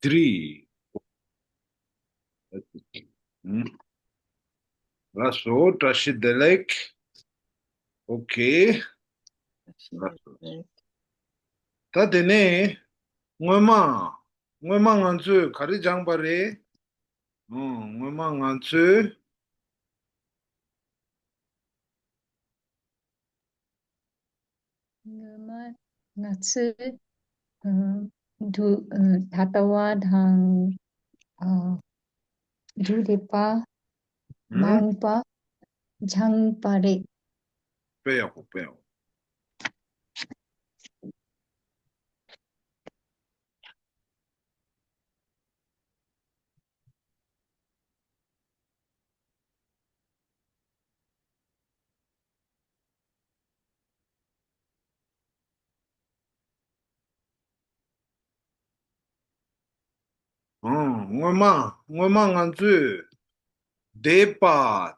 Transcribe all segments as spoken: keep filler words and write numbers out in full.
three. ལགས་སོ། བཀྲ་ཤིས་བདེ་ལེགས། ཨོ་ཁེ། ད་དེ་ནས་སྔོན་མ། སྔོན་མ་ང་ཚོས་ག་རེ་སྦྱངས་པ་རེད། ཨང་། སྔོན་མ་ང་ཚོས། སྔོན་མ་ང་ཚོས་ཨ་དུ་ཨ་ད་ལྟ་བ་དང་ཨ་དུས་རབས་པ། ཨང་། མ་འོངས་པ་སྦྱངས་པ་རེད། དཔེ་ཡག་པོ། དཔེ་ཡག་པོ། ཨང་། སྔོན་མ། སྔོན་མ་ང་ཚོས་འདས་པ།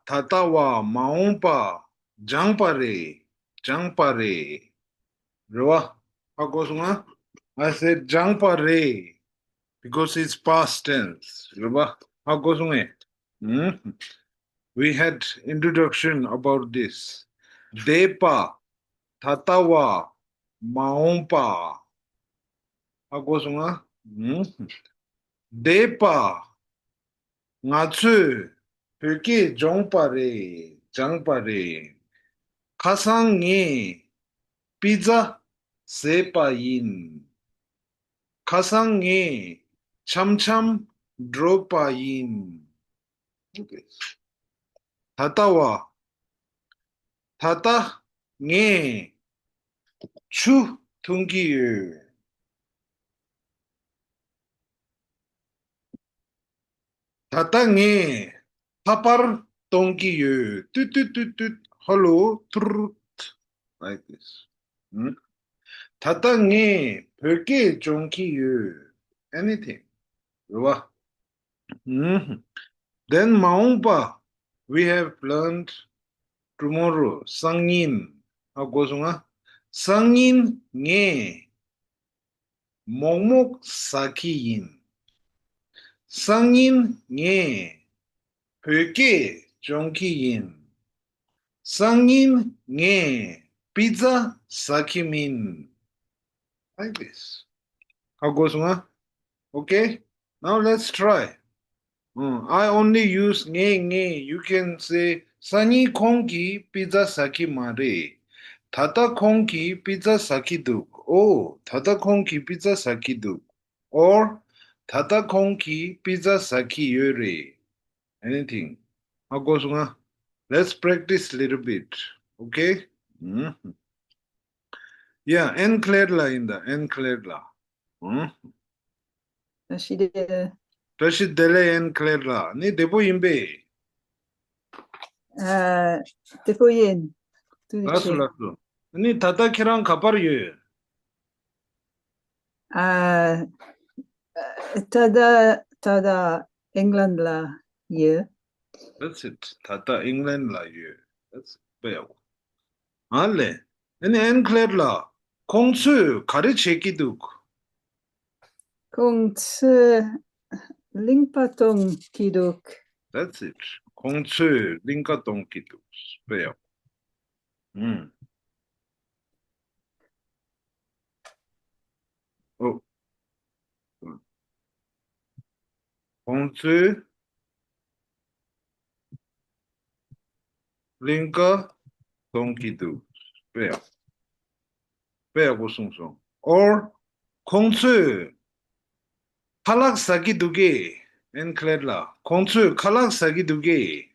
ད་ལྟ་བ། མ་འོངས་པ་སྦྱངས་པ་རེད། སྦྱངས་པ་རེད། རེད་བ། ཧ་གོ་སོང་ང་། I said སྦྱངས་པ་རེད། Because it's past tense. རེད་བ། ཧ་གོ་སོང་ངས། ཨང་། We had introduction about this. འདས་པ། ད་ལྟ་བ། མ་འོངས་པ། ཧ་གོ་སོང་ང་། ཨང་། འདས་པ། ང་ཚོས་བོད་སྐད་སྦྱངས་པ་རེད། སྦྱངས་པ་རེད། ཁ་སང་ངས་པི་ཛ་བཟས་པ་ཡིན། ཁ་སང་ངས་འཆམ་འཆམ་བསྒྲུབས་པ་ཡིན། ད་ལྟ་བ། ད་ལྟ་ངས་ཆུ་འཐུང་གི་ཡོད། ད་ལྟ་ངས་ཁ་པར་གཏོང་གི་ཡོད། ཏུད་ཏུད་ཏུད་ཏུད། Hello. ཐུར། Like this. ཨང་། ད་ལྟ་ངས་བོད་སྐད་སྦྱོང་གི་ཡོད། Anything. རེད་བ། ཨང་། Then མ་འོངས་པ། We have learned tomorrow. སང་ཉིན། ཧ་གོ་སོང་ང་། སང་ཉིན་ངས་མོག་མོག་ཟ་གི་ཡིན། སང་ཉིན་ངས་བོད་སྐད་སྦྱོང་གི་ཡིན། སང་ཉིན་ངས་པི་ཛ་ཟ་གི་མིན། Like this. ཧ་གོ་སོང་ང་། Okay. Now let's try. ཨང་། I only use ངས། ངས། You can say སང་ཉིན་ཁོང་གིས་པི་ཛ་ཟ་གི་མ་རེད། ད་ལྟ་ཁོང་གིས་པི་ཛ་ཟ་གི་འདུག་ཨོ། ད་ལྟ་ཁོང་གིས་པི་ཛ་ཟ་གི་འདུག Or ད་ལྟ་ཁོང་གིས་པི་ཛ་ཟ་གི་ཡོད་རེད། Anything. ཧ་གོ་སོང་ང་། Let's practice little bit. Okay. ཨང་། ཡ། ཨན་ཁི་ལེར་ལགས་ཡིན་ད། ཨན་ཁི་ལེར་ལགས། ཨང་། བཀྲ་ཤིས་བདེ། བཀྲ་ཤིས་བདེ་ལེགས། ཨན་ཁི་ལེར་ལགས། ནི་བདེ་པོ་ཡིན་པས། ཨ། བདེ་པོ་ཡིན། ཐུགས་རྗེ་ཆེ། ལགས་སོ། ལགས་སོ། ནི་ད་ལྟ་ཁྱེད་རང་ག་པར་ཡོད། ཨ། ད་ལྟ། ད་ལྟ་ཨིང་ལན་ལ་ཡོད། That's it. ད་ལྟ་ཨིང་ལན་ལ་ཡོད། That's it. དཔེ་ཡག་པོ། ཨ་ལས། ཨ་ནི་ཨན་ཁི་ལེར་ལགས། ཁོང་ཚོས་ག་རེ་བྱེད་ཀྱི་འདུག་ཁོང་ཚོས་གླིང་ག་གཏོང་གི་འདུག That's it. ཁོང་ཚོས་གླིང་ག་གཏོང་གི་འདུག་དཔེ་ཡག་པོ། ཨུམ། ཨོ། ཁོང་ཚོས་གླིང་ག་གཏོང་གི་འདུག་དཔེ་ཡག་དཔེ་ཡག་པོ་གསུངས་སོང་། Or ཁོང་ཚོས་ཁ་ལག་ཟ་གི་འདུག་གས། ཨན་ཁི་ལེར་ལགས། ཁོང་ཚོས་ཁ་ལག་ཟ་གི་འདུག་གས།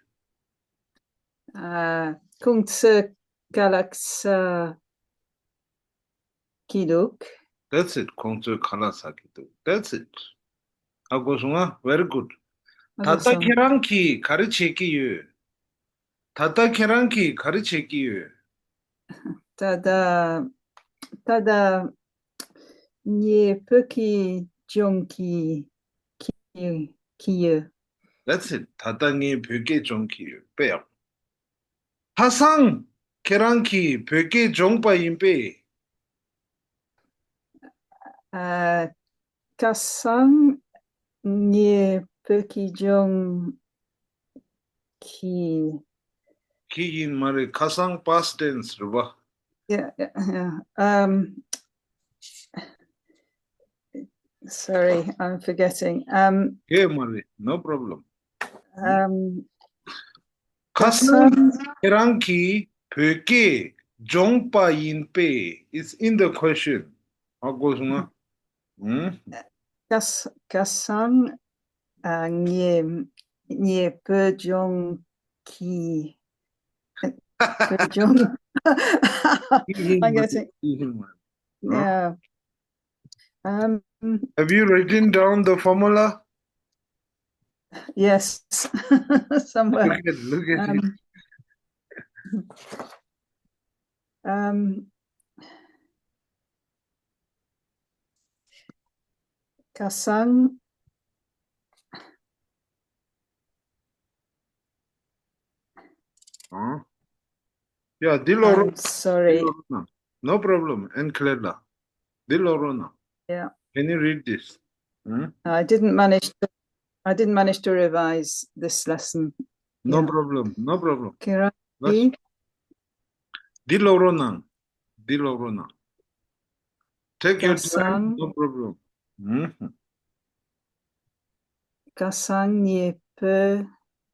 ཨ། ཁོང་ཚོས་ཁ་ལག་ཟ་གི་འདུག That's it. ཁོང་ཚོས་ཁ་ལག་ཟ་གི་འདུག That's it. ཧ་གོ་སོང་ང་། Very good. ཧ་གོ་སོང་། ད་ལྟ་ཁྱེད་རང་གིས་ག་རེ་བྱེད་ཀྱི་ཡོད། ད་ལྟ་ཁྱེད་རང་གིས་ག་རེ་བྱེད་ཀྱི་ཡོད། ད་ལྟ། ད་ལྟ་ངས་བོད་སྐད་སྦྱོང་གི་གི་གི་ཡོད། That's it. ད་ལྟ་ངས་བོད་སྐད་སྦྱོང་གི་ཡོད། དཔེ་ཡག་ཁ་སང་ཁྱེད་རང་གིས་བོད་སྐད་སྦྱོང་པ་ཡིན་པས། ཨ། ཁ་སང་ ངས་བོད་ཀྱི་ལྗོངས་ཀྱི། ཀྱི་ཡིན་མ་རེད། ཁ་སང་past tense རེད་པ། Yeah, yeah, yeah. Um, sorry, I'm forgetting. Um, ཡོད་མ་རེད། No problem. Um, ཁ་སང་ཁ་སང་ཁྱེད་རང་གིས་བོད་སྐད་སྦྱོང་པ་ཡིན་པས། It's in the question. ཧ་གོ་སོང་ང་། ཨུམ། ཁ་ས- ཁ་སང་ཨ། ངས་ངས་བོད་ལྗོངས་ཀྱི་བོད་ལྗོངས། I'm getting, yeah. Um, have you written down the formula? Yes, somewhere. Look at, look at um, it. Um, ཁ་སང་ཨང་། ཡ། འདི་ཀློག་རོགས། I'm sorry. འདི་ཀློག་རོགས་གནང་། No problem. ཨན་ཁ་ལེར་ལགས། འདི་ཀློག་རོགས་གནང་། Yeah. Can you read this? ཨང་། I didn't manage to, I didn't manage to revise this lesson. No, yeah, problem. No problem. ཁྱེད་རང་གིས། འདི་ཀློག་རོགས་གནང་། འདི་ཀློག་རོགས་གནང་། Take your time. ཁ་སང་། No problem. ཨུམ། ཁ་སང་ངས་བོད་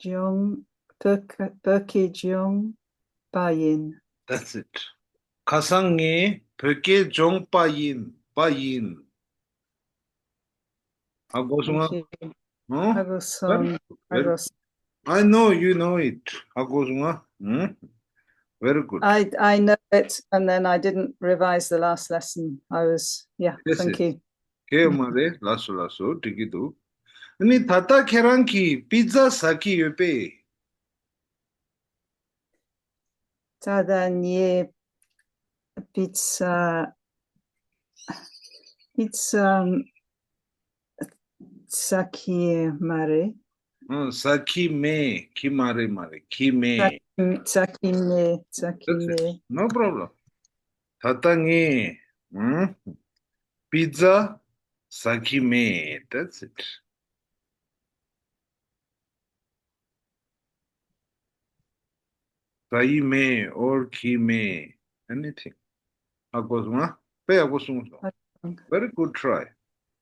ལྗོངས། བོད་ཀ- བོད་ཀྱི་ལྗོངས་པ་ཡིན། That's it. ཁ་སང་ངས་བོད་སྐད་སྦྱོང་པ་ཡིན། པ་ཡིན། ཧ་གོ་སོང་ང་། Okay. ཧུམ། ཧ་གོ་སོང་། Very good. ཧ་Very གོ་སོང་། I know you know it. ཧ་གོ་སོང་ང་། ཧུམ། Very good. I, I know it, and then I didn't revise the last lesson. I was, yeah, yes, thank you. གལ་ཡོད་མ་རེད། ལགས་སོ་ལགས་སོ། འགྲིག་གི་འདུག་ཨ་ནི་ད་ལྟ་ཁྱེད་རང་གིས་པི་ཛ་ཟ་གི་ཡོད་པས། ད་ལྟ་ངས་པི་ཛ་པི་ཛ་ཟ་གི་མ་རེད། ཨང་། ཟ་གི་མེད། གི་མ་རེད། མ་རེད། གི་མེད། ཟ་གི་མེད། ཟ་གི་མེད། That's it. No problem. ད་ལྟ་ངས་ཨང་པི་ཛ་ཟ་གི་མེད། That's it. ཟ་ཡི་མེད། or གི་མེད། Anything. ཧ་གོ་སོང་ང་། དཔེ་ཡག་པོ་གསུངས་སོང་། Very good try.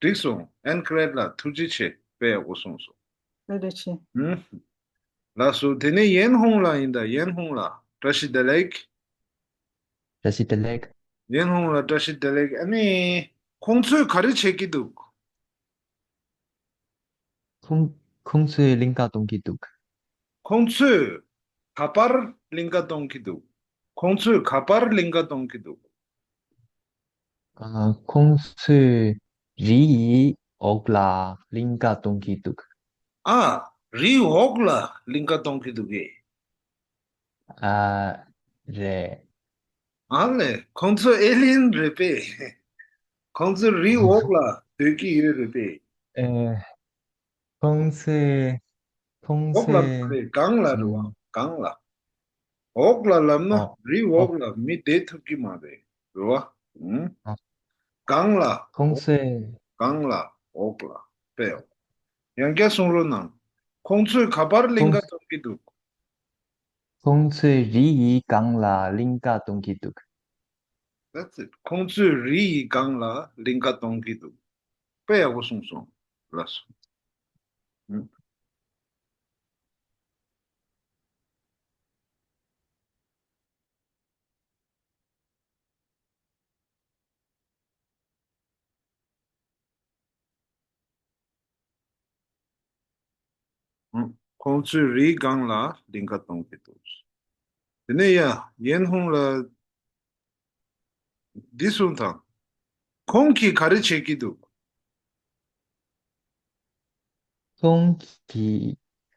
འགྲིག་སོང་། ཨན་ཁ་ལེར་ལགས། ཐུགས་རྗེ་ཆེ། དཔེ་ཡག་པོ་གསུངས་སོང་། ཐུགས་རྗེ་ཆེ། ཧུམ། ལགས་སོ། དེ་ནས་ཡན་ཧུང་ལགས་ཡིན་ད། ཡན་ཧུང་ལགས། བཀྲ་ཤིས་བདེ་ལེགས། བཀྲ་ཤིས་བདེ་ལེགས། ཡན་ཧུང་ལགས་བཀྲ་ཤིས་བདེ་ལེགས། ཨ་ནི་ཁོང་ཚོས་ག་རེ་བྱེད་ཀྱི་འདུག་ཁོང་ཁོང་ཚོས་གླིང་ག་གཏོང་གི་འདུག་ཁོང་ཚོས་ག་པར་གླིང་ག་གཏོང་གི་འདུག་ཁོང་ཚོས་ག་པར་གླིང་ག་གཏོང་གི་འདུག་ཨ། ཁོང་ཚོས་རི་ཡི་འོག་ལ་གླིང་ག་གཏོང་གི་འདུག་ཨ། རིའི་འོག་ལ་གླིང་ག་གཏོང་གི་འདུག་གས། ཨ། རེད། ཨ་ལས། ཁོང་ཚོ་ཨེ་ལི་ཡན་རེད་པས། ཁོང་ཚོ་རིའི་འོག་ལ་སྡོད་ཀྱི་ཡོད་རེད་པས། ཨེ། ཁོང་ཚོས། ཁོང་འོག་ལ་ཚོས། མ་རེད། སྒང་ལ་རེད་བ། ཨེ། སྒང་ལ། འོག་ལ་ལབ་ན་ཨོ། རིའི་ཨོ། འོག་ལ་མི་བསྡད་ཐུབ་ཀྱི་མ་རེད། རེད་བ། ཨུམ། ཨོ། སྒང་ལ། ཁོང་ཚོས། སྒང་ལ། འོག་ལ། དཔེ་ཡོད། ཡང་བསྐྱར་གསུང་རོགས་གནང་། ཁོང་ཚོས་ག་པར་གླིང་ཁོང་ག་གཏོང་གི་འདུག་ཁོང་ཚོས་རི་ཡི་སྒང་ལ་གླིང་ག་གཏོང་གི་འདུག That's it. ཁོང་ཚོས་རི་ཡི་སྒང་ལ་གླིང་ག་གཏོང་གི་འདུག་དཔེ་ཡག་པོ་གསུངས་སོང་། ལགས་སོ། ཨུམ། ཁོང་ཚོས་རིའི་སྒང་ལ་གླིང་ག་གཏོང་གི་འདུག་དེ་ནས་ཡ། ཡན་ཧུང་ལ་འདི་གསུངས་དང་། ཁོང་གིས་ག་རེ་བྱེད་ཀྱི་འདུག་ཁོང་གིས།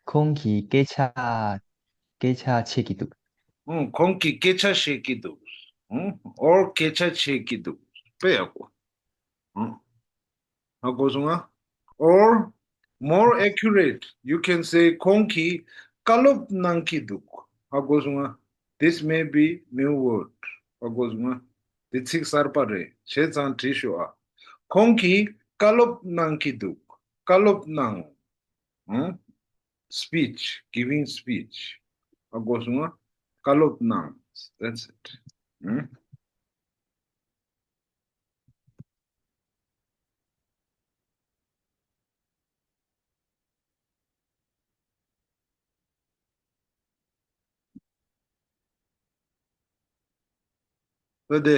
ཁོང་གིས་སྐད་ཆ། སྐད་ཆ་བྱེད་ཀྱི་འདུག་ཨང་། ཁོང་གིས་སྐད་ཆ་བཤད་ཀྱི་འདུག་ཨང་། or སྐད་ཆ་བྱེད་ཀྱི་འདུག་དཔེ་ཡག་པོ། ཨང་། ཧ་གོ་སོང་ང་། Or more accurate, you can say ཁོང་གིས་བཀའ་སློབ་གནང་གི་འདུག་ཧ་གོ་སོང་ང་། This may be new word. ཧ་གོ་སོང་ང་། འདི་ཚིག་གསར་པ་རེད། བྱས་ཙང་བྲིས་ཤོག་ཨ། ཁོང་གིས་བཀའ་སློབ་གནང་གི་འདུག་བཀའ་སློབ་གནང་། ཨང་། Speech, giving speech. ཧ་གོ་སོང་ང་། བཀའ་སློབ་གནང་། That's it. ཨང་། ད་དེ།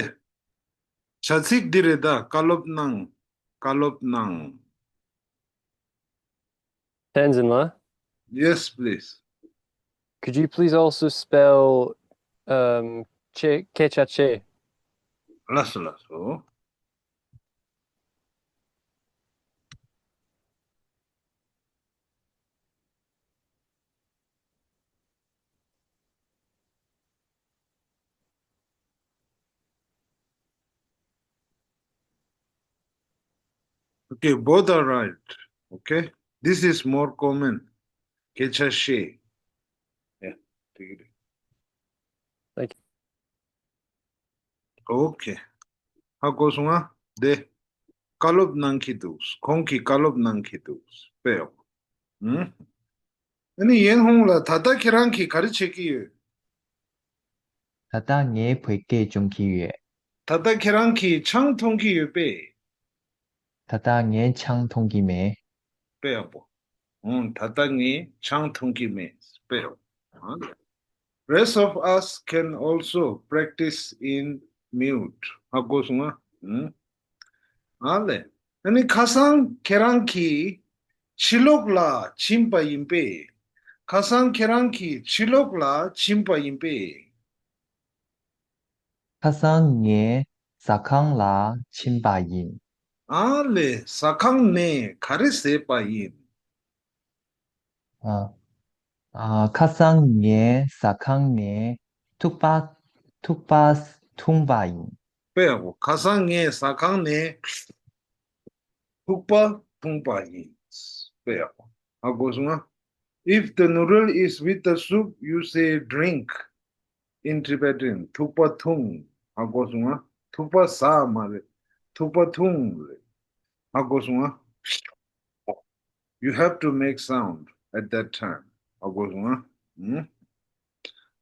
བྱ་ཚིག་འདི་རེད་ད། བཀའ་སློབ་གནང་། བཀའ་སློབ་གནང་། Tenzin la? Yes, please. Could you please also spell um, che, kecha che? ལགས་སོ་ལགས་སོ། Okay, both are right. Okay, this is more common. Kecha she. Yeah, take it. Thank you. Okay. ཧ་གོ་སོང་ང་། དེ། བཀའ་སློབ་གནང་གི་འདུག་ཁོང་གིས་བཀའ་སློབ་གནང་གི་འདུག་དཔེ་ཡག་པོ། ཨུམ། ཨ་ནི་ཡན་ཧུང་ལགས། ད་ལྟ་ཁྱེད་རང་གིས་ག་རེ་བྱེད་ཀྱི་ཡོད། ད་ལྟ་ངས་བོད་སྐད་སྦྱོང་གི་ཡོད། ད་ལྟ་ཁྱེད་རང་གིས་ཆང་འཐུང་གི་ཡོད་པས། ད་ལྟ་ངས་ཆང་འཐུང་གི་མེད། དཔེ་ཡག་པོ། ཨང་། ད་ལྟ་ངས་ཆང་འཐུང་གི་མེད། དཔེ་ཡག་པོ། ཨང་། Rest of us can also practice in mute. ཧ་གོ་སོང་ང་། ཨང་། ཨ་ལེ། ཨ་ནི་ཁ་སང་ཁྱེད་རང་གིས་ཕྱི་ལོགས་ལ་ཕྱིན་པ་ཡིན་པས། ཁ་སང་ཁྱེད་རང་གིས་ཕྱི་ལོགས་ལ་ཕྱིན་པ་ཡིན་པས། ཁ་སང་ངས་ཟ་ཁང་ལ་ཕྱིན་པ་ཡིན། ཨ་ལེ། ཟ་ཁང་ནས་ག་རེ་ཟས་པ་ཡིན། ཨ། ཨ། ཁ་སང་ངས་ཟ་ཁང་ནས་ཐུག་པ། ཐུག་པ་འཐུང་བ་ཡིན། དཔེ་ཡག་པོ། ཁ་སང་ངས་ཟ་ཁང་ནས་ཐུག་པ་འཐུང་པ་ཡིན། དཔེ་ཡག་པོ། ཧ་གོ་སོང་ང་། If the noodle is with the soup, you say drink in Tibetan. ཐུག་པ་འཐུང་། ཧ་གོ་སོང་ང་། ཐུག་པ་ཟ་མ་རེད། ཐུག་པ་འཐུང་རེད། ཧ་གོ་སོང་ང་། You have to make sound at that time. ཧ་གོ་སོང་ང་། ཨུམ།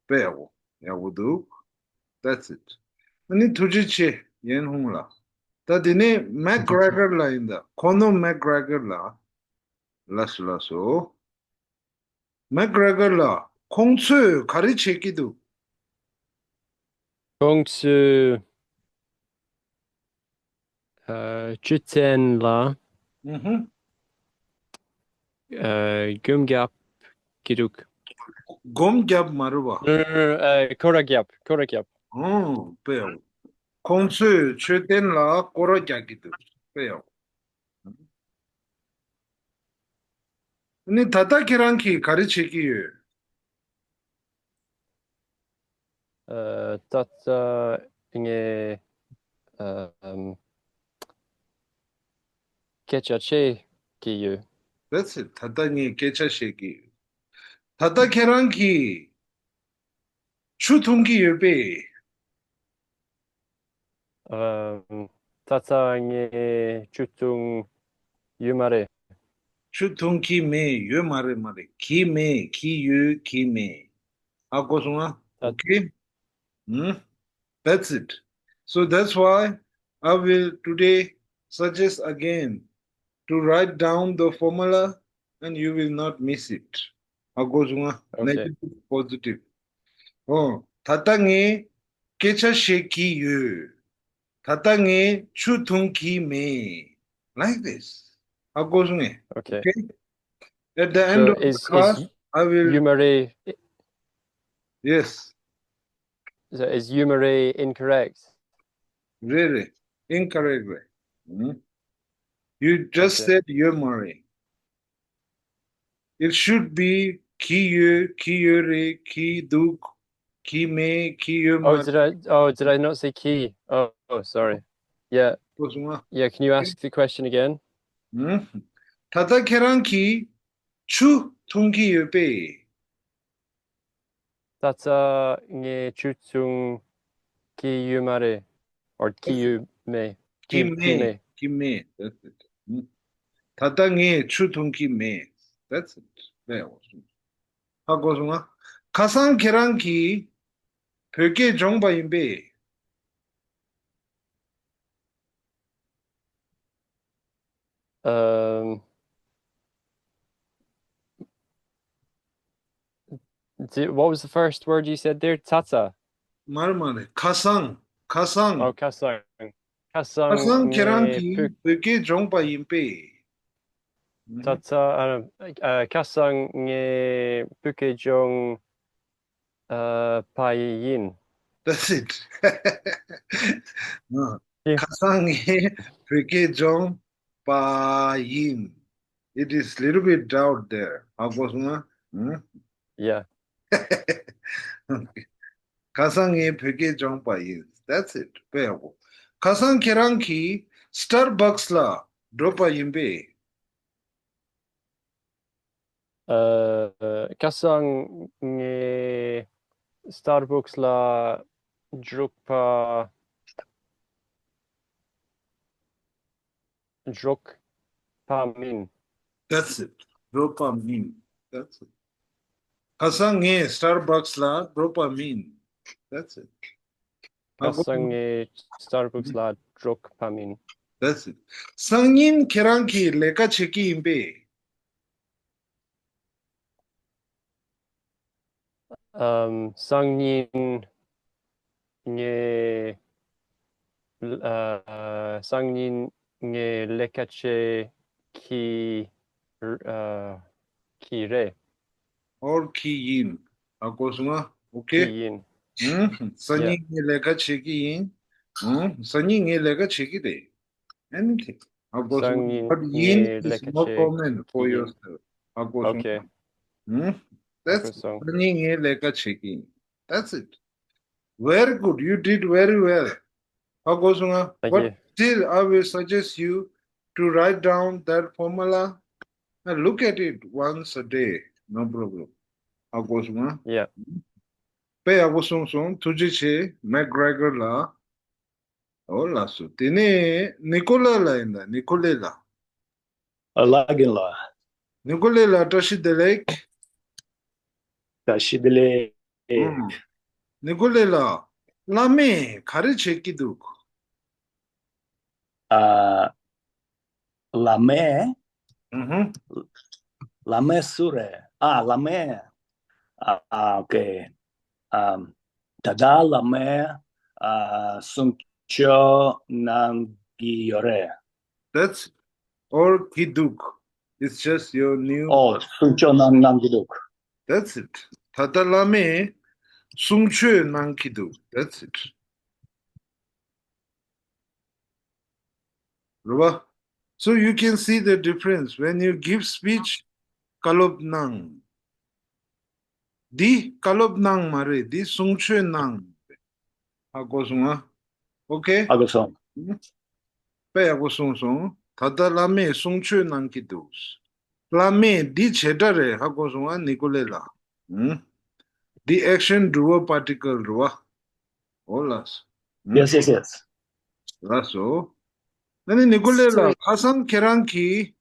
དཔེ་ཡག་པོ། ཡག་པོ་འདུག That's it. ཨ་ནི་ཐུགས་རྗེ་ཆེ་ཡན་ཧུང་ལགས། ད་དེ་ནས་མེག་གྷྲེ་གྷར་ལགས་ཡིན་ད། ཁོ་ནོ་མེག་གྷྲེ་གྷར་ལགས། ལགས་སོ་ལགས་སོ། མེག་གྷྲེ་གྷར་ལགས། ཁོང་ཚོས་ག་རེ་བྱེད་ཀྱི་འདུག་ཁོང་ཚོས། ཨ། ཆུ་ཚན་ལ། ཨུ་ཧུམ། ཨ། སྒོམ་རྒྱབ་ཀྱི་འདུག་སྒོམ་རྒྱབ་མ་རེད་པ། ཨ། སྐོར་ར་རྒྱབ། སྐོར་ར་རྒྱབ། ཨོ། དཔེ་ཡག་པོ། ཁོང་ཚོས་མཆོད་རྟེན་ལ་སྐོར་ར་རྒྱག་གི་འདུག་དཔེ་ཡག་པོ། ཨ་ནི་ད་ལྟ་ཁྱེད་རང་གིས་ག་རེ་བྱེད་ཀྱི་ཡོད། ཨ། ད་ལྟ་ངས། ཨམ། སྐད་ཆ་བཤད་ཀྱི་ཡོད། That's it. ད་ལྟ་ངས་སྐད་ཆ་བཤད་ཀྱི་ཡོད། ད་ལྟ་ཁྱེད་རང་གིས་ཆུ་འཐུང་གི་ཡོད་པས། ཨམ། ད་ལྟ་ངས་ཆུ་འཐུང་ཡོད་མ་རེད། ཆུ་འཐུང་གི་མེད། ཡོད་མ་རེད། མ་རེད། གི་མེད། གི་ཡོད། གི་མེད། ཧ་གོ་སོང་ང་། ད། Okay. Hmm? That's it. So that's why I will today suggest again to write down the formula and you will not miss it. ཧ་གོ་སོང་ང་། Okay. Negative, positive. ཨོ། ད་ལྟ་ངས་སྐད་ཆ་བཤད་ཀྱི་ཡོད། ད་ལྟ་ངས་ཆུ་འཐུང་གི་མེད། Like this. ཧ་གོ་སོང་ངས། Okay. Okay? At the end So of the is, class, is I will. Yumare, Yes. So is Yumare incorrect? རེད་རེད། Incorrect རེད། ཨུམ། You just Okay. said ཡོད་མ་རེད། It should be གི་ཡོད། གི་ཡོད་རེད། གི་འདུག་གི་མེད། གི་ཡོད་མ། Oh, རེད། Did I? Oh, did I not say གི? Oh, oh, sorry. Yeah. གོ་སོང་ང་། Yeah, can you ask the question again? ཨུམ། ད་ལྟ་ཁྱེད་རང་གིས་ཆུ་འཐུང་གི་ཡོད་པས། ད་ལྟ་ངས་ཆུ་འཐུང་གི་ཡོད་མ་རེད། Or གི་ཡོད་མེད། གི་གི་མེད། མེད། གི་མེད། That's it. ཨུམ། ད་ལྟ་ངས་ཆུ་འཐུང་གི་མེད། That's it. ལས་འོ་སོང་། ཧ་གོ་སོང་ང་། ཁ་སང་ཁྱེད་རང་གིས་བོད་སྐད་སྦྱོང་པ་ཡིན་པས། Um, di- what was the first word you said there? Tsatsa. མ་རེད་མ་རེད། ཁ་སང་། ཁ་སང་། Oh, kasang. ཁ་སང་ཁྱེད་རང་གིས་བོད་སྐད་སྦྱོང་པ་ཡིན་པས། Tsatsa. Uh, uh, kasang nge puke jong uh, payin. That's it. ཁ་སང་ངས་བོད་སྐད་སྦྱོང་པ་ཡིན། It is little bit doubt there. ཧ་གོ་སོང་ང་། Yeah. ཁ་སང་ངས་བོད་སྐད་སྦྱོང་པ་ཡིན། That's it. དཔེ་ཡག་པོ། ཁ་སང་ཁྱེད་རང་གིས་Starbucks་ལ་འགྲོ་པ་ཡིན་པས། Uh, kasang nge Starbucks la druk pa druk pa min. That's it. འགྲོ་པ་མིན། That's it. ཁ་སང་ངས་Starbucks་ལ་འགྲོ་པ་མིན། That's it. Kasang nge Starbucks la druk pa min. That's it. སང་ཉིན་ཁྱེད་རང་གིས་ལས་ཀ་བྱེད་ཀྱི་ཡིན་པས། Um, sangin nge uh, sangin nge lekache ki uh, ki re. Or གྱི་ཡིན། ཧ་གོ་སོང་ང་། Okay. Yin. ཧུམ། སང་ཉིན་ངས་ལས་ཀ་བྱེད་ཀྱི་ཡིན། ཧུམ། སང་ཉིན་ངས་ལས་ཀ་བྱེད་ཀྱི་རེད། Anything. ཧ་གོ་སོང་། But ཡིན is more common for yourself. ཧ་གོ་སོང་། Okay. ཧུམ། That's it. སོང་། སང་ཉིན་ངས་ལས་ཀ་བྱེད་ཀྱི་ཡིན། That's it. Very good. You did very well. ཧ་གོ་སོང་ང་། Thank But you. Still, I will suggest you to write down that formula and look at it once a day. No problem. ཧ་གོ་སོང་ང་། Yeah. དཔེ་ཡག་པོ་གསུངས་སོང་། ཐུགས་རྗེ་ཆེ། མེག་གྷྲེ་གར་ལགས། འོ་ལགས་སོ། དེ་ནས་ནི་ཀོ་ལེ་ལགས་ཡིན་ད། ནི་ཀོ་ལེ་ལགས། ཨ་ལགས་ཀྱིན་ལགས། ནི་ཀོ་ལེ་ལགས་བཀྲ་ཤིས་བདེ་ལེགས། བཀྲ་ཤིས་བདེ་ལེགས། ཨུམ། ནི་ཀོ་ལེ་ལགས། བླ་མས་ག་རེ་བྱེད་ཀྱི་འདུག་ཨ། བླ་མས། ཨུ་ཧུམ། བླ་མས་སུ་རེད། ཨ། བླ་མས། ཨ། ཨ། ཨོ་ཁེ། ཨ། ད་ལྟ་བླ་མས། ཨ། གསུང་ཆོས་གནང་གི་ཡོད་རེད། That's it. Or གྱི་འདུག It's just your new. ཨོ། གསུང་ཆོས་གནང་གནང་གི་འདུག That's it. ད་ལྟ་བླ་མས་གསུང་ཆོས་གནང་གི་འདུག That's it. རེད་བ། So you can see the difference when you give speech. བཀའ་སློབ་གནང་། འདི་བཀའ་སློབ་གནང་མ་རེད། འདི་གསུང་ཆོས་གནང་། ཧ་གོ་སོང་ང་། Okay. ཧ་གོ་སོང་། དཔེ་ཡག་པོ་གསུངས་སོང་། ད་ལྟ་བླ་མས་གསུང་ཆོས་གནང་གི་འདུག་བླ་མས་འདི་བྱེད་སྒྲ་རེད། ཧ་གོ་སོང་ང་། ནི་ཀོ་ལེ་ལགས། ཨུམ། འདི་ཨེག་ཤན་འགྲོ་བ་པར་ཊི་ཀལ་རེད་བ། འོ་ལགས། Yes, yes, yes. ལགས་སོ། ཨ་ནི་ནི་ཀོ་ལེ་ལགས། ཁ་སང་ཁྱེད་རང་གིས།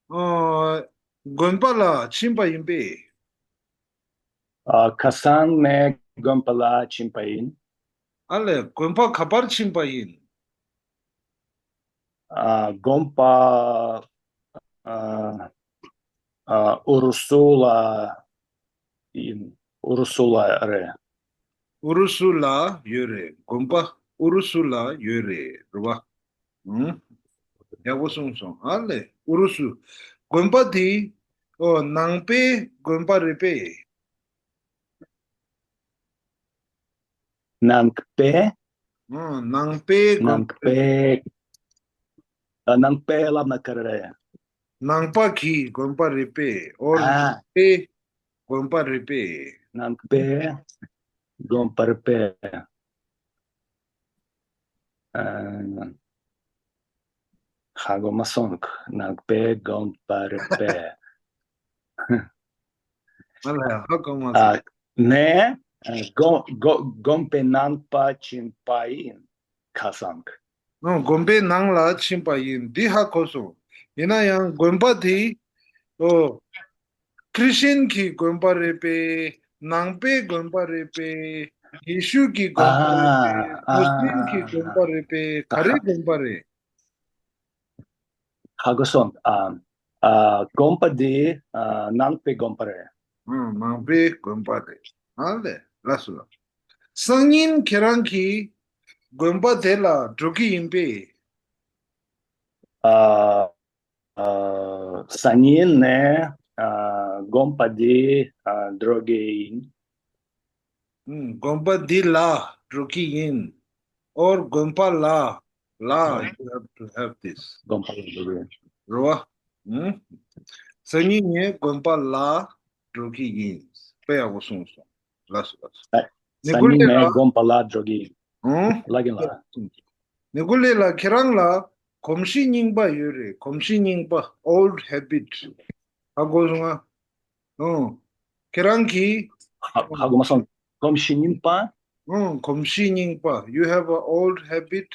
ཨ། དགོན་པ་ལ་ཕྱིན་པ་ཡིན་པས། ཨ། ཁ་སང་ངས་དགོན་པ་ལ་ཕྱིན་པ་ཡིན། ཨ་ལས། དགོན་པ་ག་པར་ཕྱིན་པ་ཡིན། ཨ། དགོན་པ། ཨ། ཨ། ཨུ་རུ་སུ་ལ་ཡིན། ཨུ་རུ་སུ་ལ་རེད། ཨུ་རུ་སུ་ལ་ཡོད་རེད། དགོན་པ་ཨུ་རུ་སུ་ལ་ཡོད་རེད། རེད་བ། ཨུང་། ཡག་པོ་གསུངས་སོང་། ཨ་ལས། ཨུ་རུ་སུ། དགོན་པ་དེ། ཨོ། ནང་པའི་དགོན་པ་རེད་པས། ནང་པའི། ཨང་། ནང་པའི་དགོན་ནང་པའི། ཨ། ནང་པའི་ལབ་ན་ག་རེ་རེད། ནང་པ་གི་དགོན་པ་རེད་པས། ཨོ། ཨ། ནང་པའི་དགོན་པ་རེད་པས། ནང་པའི་དགོན་པ་རེད་པས། ཨ། ཧ་གོ་མ་སོང་། ནང་པའི་དགོན་པ་རེད་པས། ང་ལ་ཡང་ཧ་གོ་མ་ཨ། སོང་། ནས། ཨ། དགོན་དགོན་དགོན་པའི་ནང་པ་ཕྱིན་པ་ཡིན། ཁ་སང་། ཨང་། དགོན་པའི་ནང་ལ་ཕྱིན་པ་ཡིན། འདི་ཧ་གོ་སོང་། ཡིན་ན་ཡང་དགོན་པ་དེ། ཨོ། ཁྲི་སྤྱན་གྱི་དགོན་པ་རེད་པས། ནང་པའི་དགོན་པ་རེད་པས། ཡེ་ཤུ་གི་དགོན་པ་རེད་པས། ཨ། མུ་སི་ལིམ་གྱི་དགོན་པ་རེད་པས། ག་རེ་དགོན་པ་རེད། ཧ་གོ་སོང་། ཨ། ཨ། དགོན་པ་འདི། ཨ། ནང་པའི་དགོན་པ་རེད། ཨ། ནང་པའི་དགོན་པ་རེད། ཨ་ལས། ལགས་སོ། སང་ཉིན་ཁྱེད་རང་གིས་དགོན་པ་དེ་ལ་འགྲོ་གི་ཡིན་པས། ཨ། ཨ། སང་ཉིན་ནས། ཨ། དགོན་པ་འདི། ཨ། འགྲོ་གི་ཡིན། ཨུམ། དགོན་པ་འདི་ལ་འགྲོ་གི་ཡིན། Or དགོན་པ་ལ། ལ། ཨ། You have to have this. དགོན་པ་ལ་འགྲོ་གི་ཡིན། རེད་བ། ཨུམ། སང་ཉིན་ངས་དགོན་པ་ལ་འགྲོ་གི་ཡིན། དཔེ་ཡག་པོ་གསུངས་སོང་། ལགས་སོ། ལགས་སོ། ཨ། ནི་སང་ཉིན་ངས་དགོན་པ་ལ་འགྲོ་གི་ཡིན། ཨུམ། ལགས་ཀྱི་ལགས། ནི་ཀུ་ལེ་ལགས། ཁྱེད་རང་ལ་གོམས་གཤིས་རྙིང་པ་ཡོད་རེད། གོམས་གཤིས་རྙིང་པ། Old habit. ཧ་གོ་སོང་ང་། ཨོ། ཁྱེད་རང་གིས། ཧ་ཧ་གོ་མ་སོང་། གོམས་གཤིས་རྙིང་པ། ཨོ། གོམས་གཤིས་རྙིང་པ། You have a old habit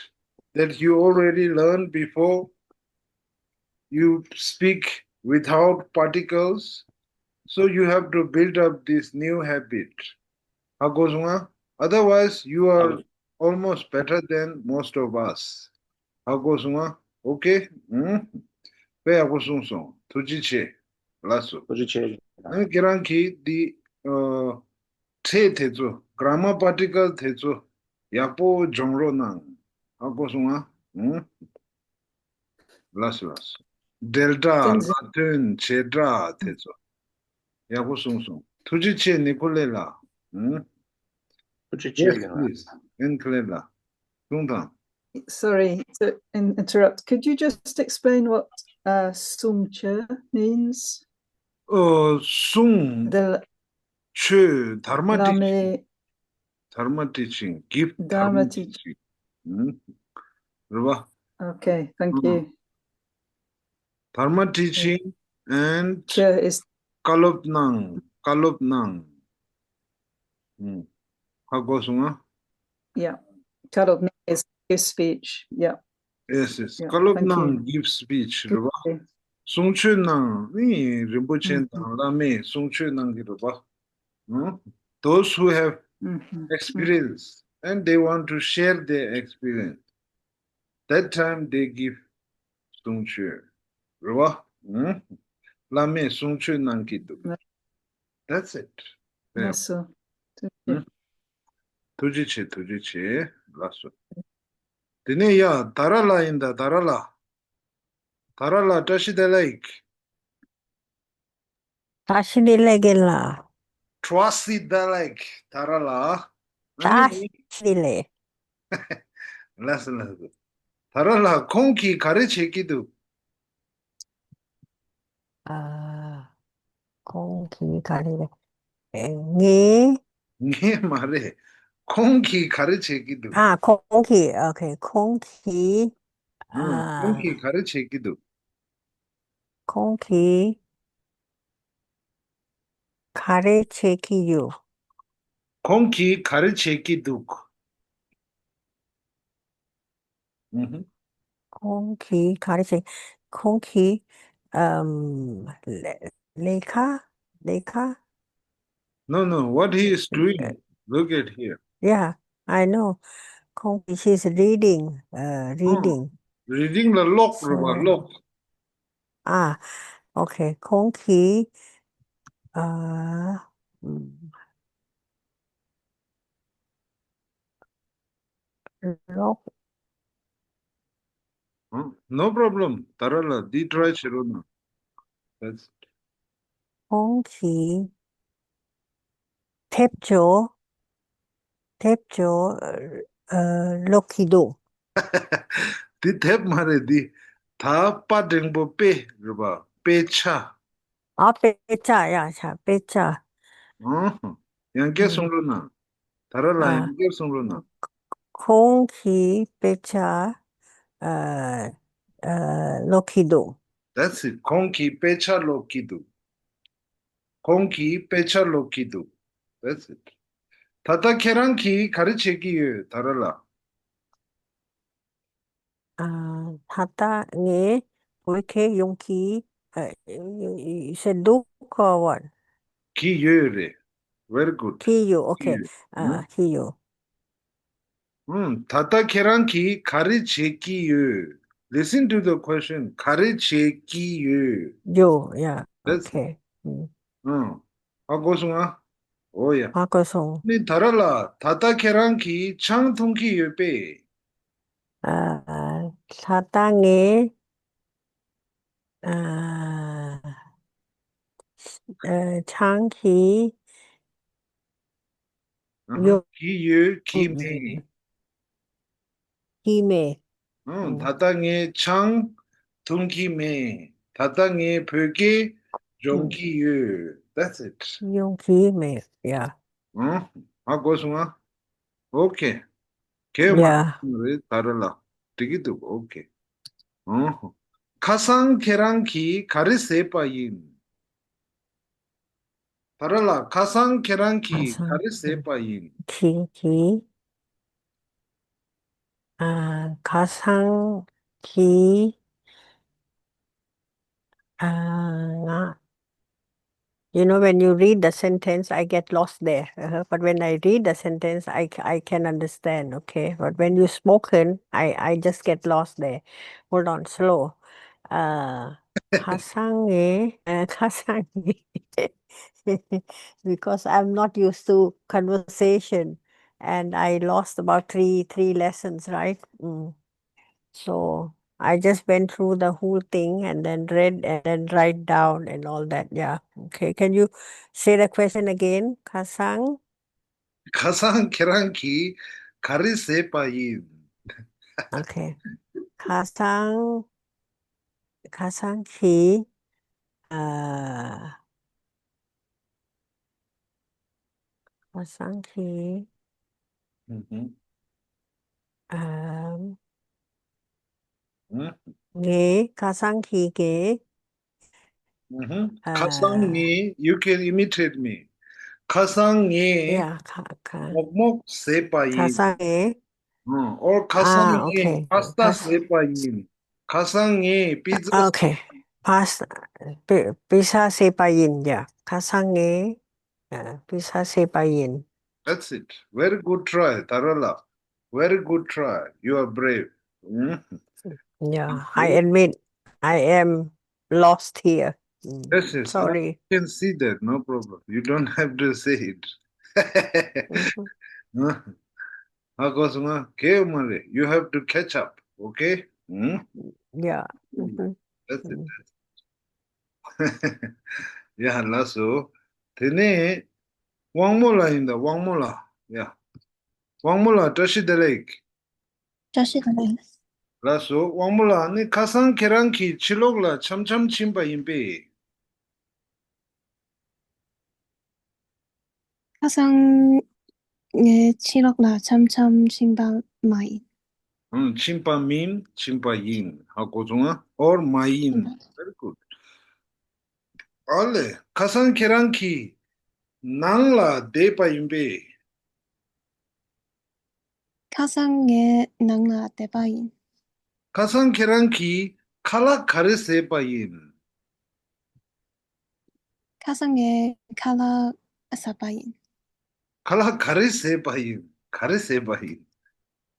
that you already learned before. You speak without particles, so you have to build up this new habit. ཧ་གོ་སོང་ང་། Otherwise, you are almost better than most of us. ཧ་གོ་སོང་ང་། Okay? ཨུམ། དཔེ་ཡག་པོ་གསུངས་སོང་། ཐུགས་རྗེ་ཆེ། ལགས་སོ། ཐུགས་རྗེ་ཆེ། ཨ་ནི་ཁྱེད་རང་གིས་འདི། ཨ། ཕྲད་དེ་ཚོ། Grammar particle དེ་ཚོ་ཡག་པོ་སྦྱོང་རོགས་གནང་། ཧ་གོ་སོང་ང་། ཨུམ། ལགས་སོ། ལགས་སོ། འབྲེལ་སྒྲ། བསྟན་འཛིན། ལ་དོན། བྱེད་སྒྲ་དེ་ཚོ་ཡག་པོ་གསུངས་སོང་། ཐུགས་རྗེ་ཆེ། ནི་ཀུ་ལེ་ལགས། ཨུམ། ཐུགས་རྗེ་ཆེ། Yes, please. ཨེན་ཁི་ལེ་ལགས། གསུངས་དང་། Sorry to in- interrupt. Could you just explain what, uh, སྲུང་བྱེད means? ཨོ། སྲུང་། The ཆོས། དྷརྨ། བླ་ཊི་ཆིང་། མའི། དྷརྨ་ཊི་ཆིང་། གིབ། དྷརྨ། དྷརྨ་ཊི་ཊི་ཆིང་། ཆིང་། ཨུམ། རེད་བ། Okay, thank you. དྷརྨ་ཊི་ཆིང་། ཨུམ། And here is བཀའ་སློབ་གནང་། བཀའ་སློབ་གནང་། ཨུམ། ཧ་གོ་སོང་ང་། Yeah. བཀའ་སློབ་གནང་is give speech. Yeah. Yes, yes. Yeah, བཀའ་སློབ་གནང་། Thank you. Give speech རེད་བ། Okay. གསུང་ཆོས་གནང་། ཨེ། རིན་པོ་ཆེ་དང་བླ་མས་གསུང་ཆོས་གནང་གི་རེད་བ། ཨུམ། Those who have ཨུམ། ཨུམ། experience and they want to share their experience, that time they give གསུང་ཆོས། རེད་བ། ཨུམ། བླ་མས་གསུང་ཆོས་གནང་གི་འདུག That's it. ལགས་སོ། ཐུགས་རྗེ་ཆེ། ཐུགས་རྗེ་ཆེ། ལགས་སོ། དེ་ནས་ཡ། དྷ་ར་ལ་ཡིན་ད། དྷ་ར་ལ། དྷ་ར་ལ། བཀྲ་ཤིས་བདེ་ལེགས། བཀྲ་ཤིས་བདེ་ལེགས་ལགས། བཀྲ་ཤིས་བདེ་ལེགས། དྷ་ར་ལ། བཀྲ་ཤིས་བདེ་ལེགས། ལགས་སོ། ལགས་སོ། དྷ་ར་ལ། ཁོང་གིས་ག་རེ་བྱེད་ཀྱི་འདུག་ཨ། ཁོང་གིས་ག་རེ། ཨེ། ངས། ངས་མ་རེད། ཁོང་གིས་ག་རེ་བྱེད་ཀྱི་འདུག་ཨ། ཁོང་གིས། Okay. ཁོང་གིས། ཨ། ཨ། ཁོང་གིས་ག་རེ་བྱེད་ཀྱི་འདུག་ཁོང་གིས་ག་རེ་བྱེད་ཀྱི་ཡོད། ཁོང་གིས་ག་རེ་བྱེད་ཀྱི་འདུག་ཨུ་ཧུ། ཁོང་གིས་ག་རེ་བྱེད། ཁོང་གིས། ཨམ། ལས། ལས་ཀ་ལས་ཀ No, no, what he is doing, look at here. Yeah, I know. ཁོང་གིས། She's reading. Uh, reading. Reading ལ་ཀློག་རེད་བ། ཀློག་ཨ། Okay. ཁོང་གིས། ཨ། ཨམ། ཀློག No problem. དྷ་ར་ལ། འདི་try བྱེད་རོགས་གནང་། That's it. ཁོང་གིས་དེབ་ཅོ། དེབ་ཅོ། ཨ། ཀློག་གི་འདུག་འདི་དེབ་མ་རེད། འདི་ད་པ་འགྲེང་བུ་པེ་རེད་བ། དཔེ་ཆ། ཨ། དཔེ་ཆ། ཡ། ཆ། དཔེ་ཆ། ཨང་། ཡང་བསྐྱར་གསུང་རོགས་གནང་། དྷ་ར་ལ། ཨ། ཡང་བསྐྱར་གསུང་རོགས་གནང་། ཁོང་གིས་དཔེ་ཆ། ཨ། ཨ། ཀློག་གི་འདུག That's it. ཁོང་གིས་དཔེ་ཆ་ཀློག་གི་འདུག་ཁོང་གིས་དཔེ་ཆ་ཀློག་གི་འདུག That's it. ད་ལྟ་ཁྱེད་རང་གིས་ག་རེ་བྱེད་ཀྱི་ཡོད། དྷ་ར་ལ། ཨ། ད་ལྟ་ངས་ བོད་སྐད་ཡོང་གི། uh, you, you you said འདུག or what? གི་ཡོད་རེད། Very good. གི་ཡོད། གི་Okay. ཡོད། Uh, གི་ཡོད། ཨུམ། ད་ལྟ་ཁྱེད་རང་གིས་ག་རེ་བྱེད་ཀྱི་ཡོད། Listen to the question. ག་རེ་བྱེད་ཀྱི་ཡོད། ཡོད། Yeah. That's Okay. ཨུམ། ཨུམ། ཧ་གོ་སོང་ཨ། འོ་ཡ། ཧ་གོ་སོང་། ནི་ད་ར་ལ་ད་ལྟ་ཁྱེད་རང་གིས་ཆང་འཐུང་གི་ཡོད་པས། ཨ། ད་ལྟ་ངས་ཨ། ཨ། ཆང་གི་ཨ་ཧ། ཡོད། གི་ཡོད། གི་མེད། གི་མེད། ཨང་། ད་ལྟ་ངས་ཆང་འཐུང་གི་མེད། ད་ལྟ་ངས་བོད་སྐད་སྦྱོང་གི་ཡོད། That's it. སྦྱོང་གི་མེད། Yeah. ཨང་། ཧ་གོ་སོང་ཨ། Okay. གལ་མ་Yeah. རེད་ད་ར་ལ། འགྲིག་གི་འདུག Okay. ཨང་། ཁ་སང་ཁྱེད་རང་གིས་ག་རེ་ཟས་པ་ཡིན། ད་ར་ལ་ཁ་སང་ཁྱེད་རང་གིས་ག་རེ་ཟས་པ་ཡིན། གི་གི་ཨ། ཁ་སང་གི་ཨ། ང You know, when you read the sentence, I get lost there. Uh-huh. But when I read the sentence, I, c- I can understand, okay? But when you spoken, I, I just get lost there. Hold on, slow. Uh, ཁ་སང་ངས། Uh, ཁ་སང་ངས། Because I'm not used to conversation, and I lost about three, three lessons, right? Mm. So I just went through the whole thing and then read and then write down and all that. Yeah. Okay. Can you say the question again, ཁ་སང་། ཁ་སང་ཁྱེད་རང་གིས་ག་རེ་ཟས་པ་ཡིན། Okay. ཁ་སང་། ཁ་སང་གི་ཨ། ཁ་སང་གི་ཨུ་ཧུམ། ཨ། ཨུ། ངས་ཁ་སང་གི་གི་ཨུ་ཧུམ། ཁ་སང་ངས། You can imitate me. ཁ་སང་ངས་Yeah. ཁ་ཁ་མོག་མོག་ཟས་པ་ཁ་ཡིན། སང་ངས། ཨང་། Or ཁ་སང་Ah, ངས་okay. པ་སྟ་ཁ་ཟས་པ་ཡིན། ཁ་སང་ངས་པི་ཛ། Ah, okay. པ་སྟ། པི་པི་ཛ་ཟས་པ་ཡིན། Yeah. ཁ་སང་ངས་ཨ། པི་ཛ་ཟས་པ་ཡིན། That's it. Very good try, ད་ར་ལ། Very good try. You are brave. ཨུ། Yeah, I admit I am lost here. Mm, Yes, yes. I sorry. can see that. No problem. You don't have to say it. Mhm. ཧ་གོ་སོང་ང་། གལ་མ་རེད། You have to catch up. Okay? ཨུ། Yeah. Mhm. That's it. That's it. ཡ་ལགས་སོ། དེ་ནས་དབང་མོ་ལགས་ཡིན་ད། དབང་མོ་ལགས། ཡ། དབང་མོ་ལགས་བཀྲ་ཤིས་བདེ་ལེགས། བཀྲ་ཤིས་བདེ་ལེགས། ལགས་སོ། དབང་མོ་ལགས། ནི་ཁ་སང་ཁྱེད་རང་གིས་ཕྱི་ལོགས་ལ་འཆམ་འཆམ་ཕྱིན་པ་ཡིན་པས། ཁ་སང་ངས་ཕྱི་ལོགས་ལ་འཆམ་འཆམ་ཕྱིན་པ་མ་ཡིན། ཨང་། ཕྱིན་པ་མིན། ཕྱིན་པ་ཡིན། ཧ་གོ་སོང་ང་། Or མ་ཡིན། Very good. ཨ་ལས། ཁ་སང་ཁྱེད་རང་གིས་ནང་ལ་བསྡད་པ་ཡིན་པས། ཁ་སང་ངས་ནང་ལ་བསྡད་པ་ཡིན། ཁ་སང་ཁྱེད་རང་གིས་ཁ་ལག་ག་རེ་བཟས་པ་ཡིན། ཁ་སང་ངས་ཁ་ལག་ཟ་པ་ཡིན། ཁ་ལག་ག་རེ་བཟས་པ་ཡིན། ག་རེ་བཟས་པ་ཡིན།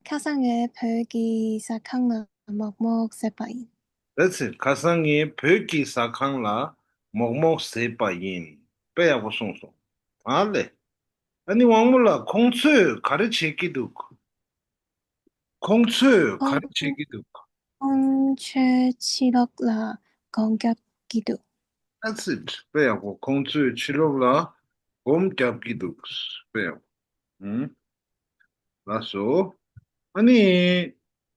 ཁ་སང་ངས་བོད་ཀྱི་ཟ་ཁང་ལ་མོག་མོག་བཟས་པ་ཡིན། That's it. ཁ་སང་ངས་བོད་ཀྱི་ཟ་ཁང་ལ་མོག་མོག་བཟས་པ་ཡིན། དཔེ་ཡག་པོ་གསུངས་སོང་། ཨ་ལས། ཨ་ནི་དབང་མོ་ལགས། ཁོང་ཚོས་ག་རེ་བྱེད་ཀྱི་འདུག་ཁོང་ཚོས་ག་རེ་བྱེད་ཀྱི་འདུག་ཁོང་ཚོས་ཕྱི་ལོགས་ལ་སྒོམ་རྒྱབ་ཀྱི་འདུག That's it. དཔེ་ཡག་པོ། ཁོང་ཚོས་ཕྱི་ལོགས་ལ་སྒོམ་རྒྱབ་ཀྱི་འདུག་དཔེ་ཡག་པོ། ཨུམ། ལགས་སོ། ཨ་ནི།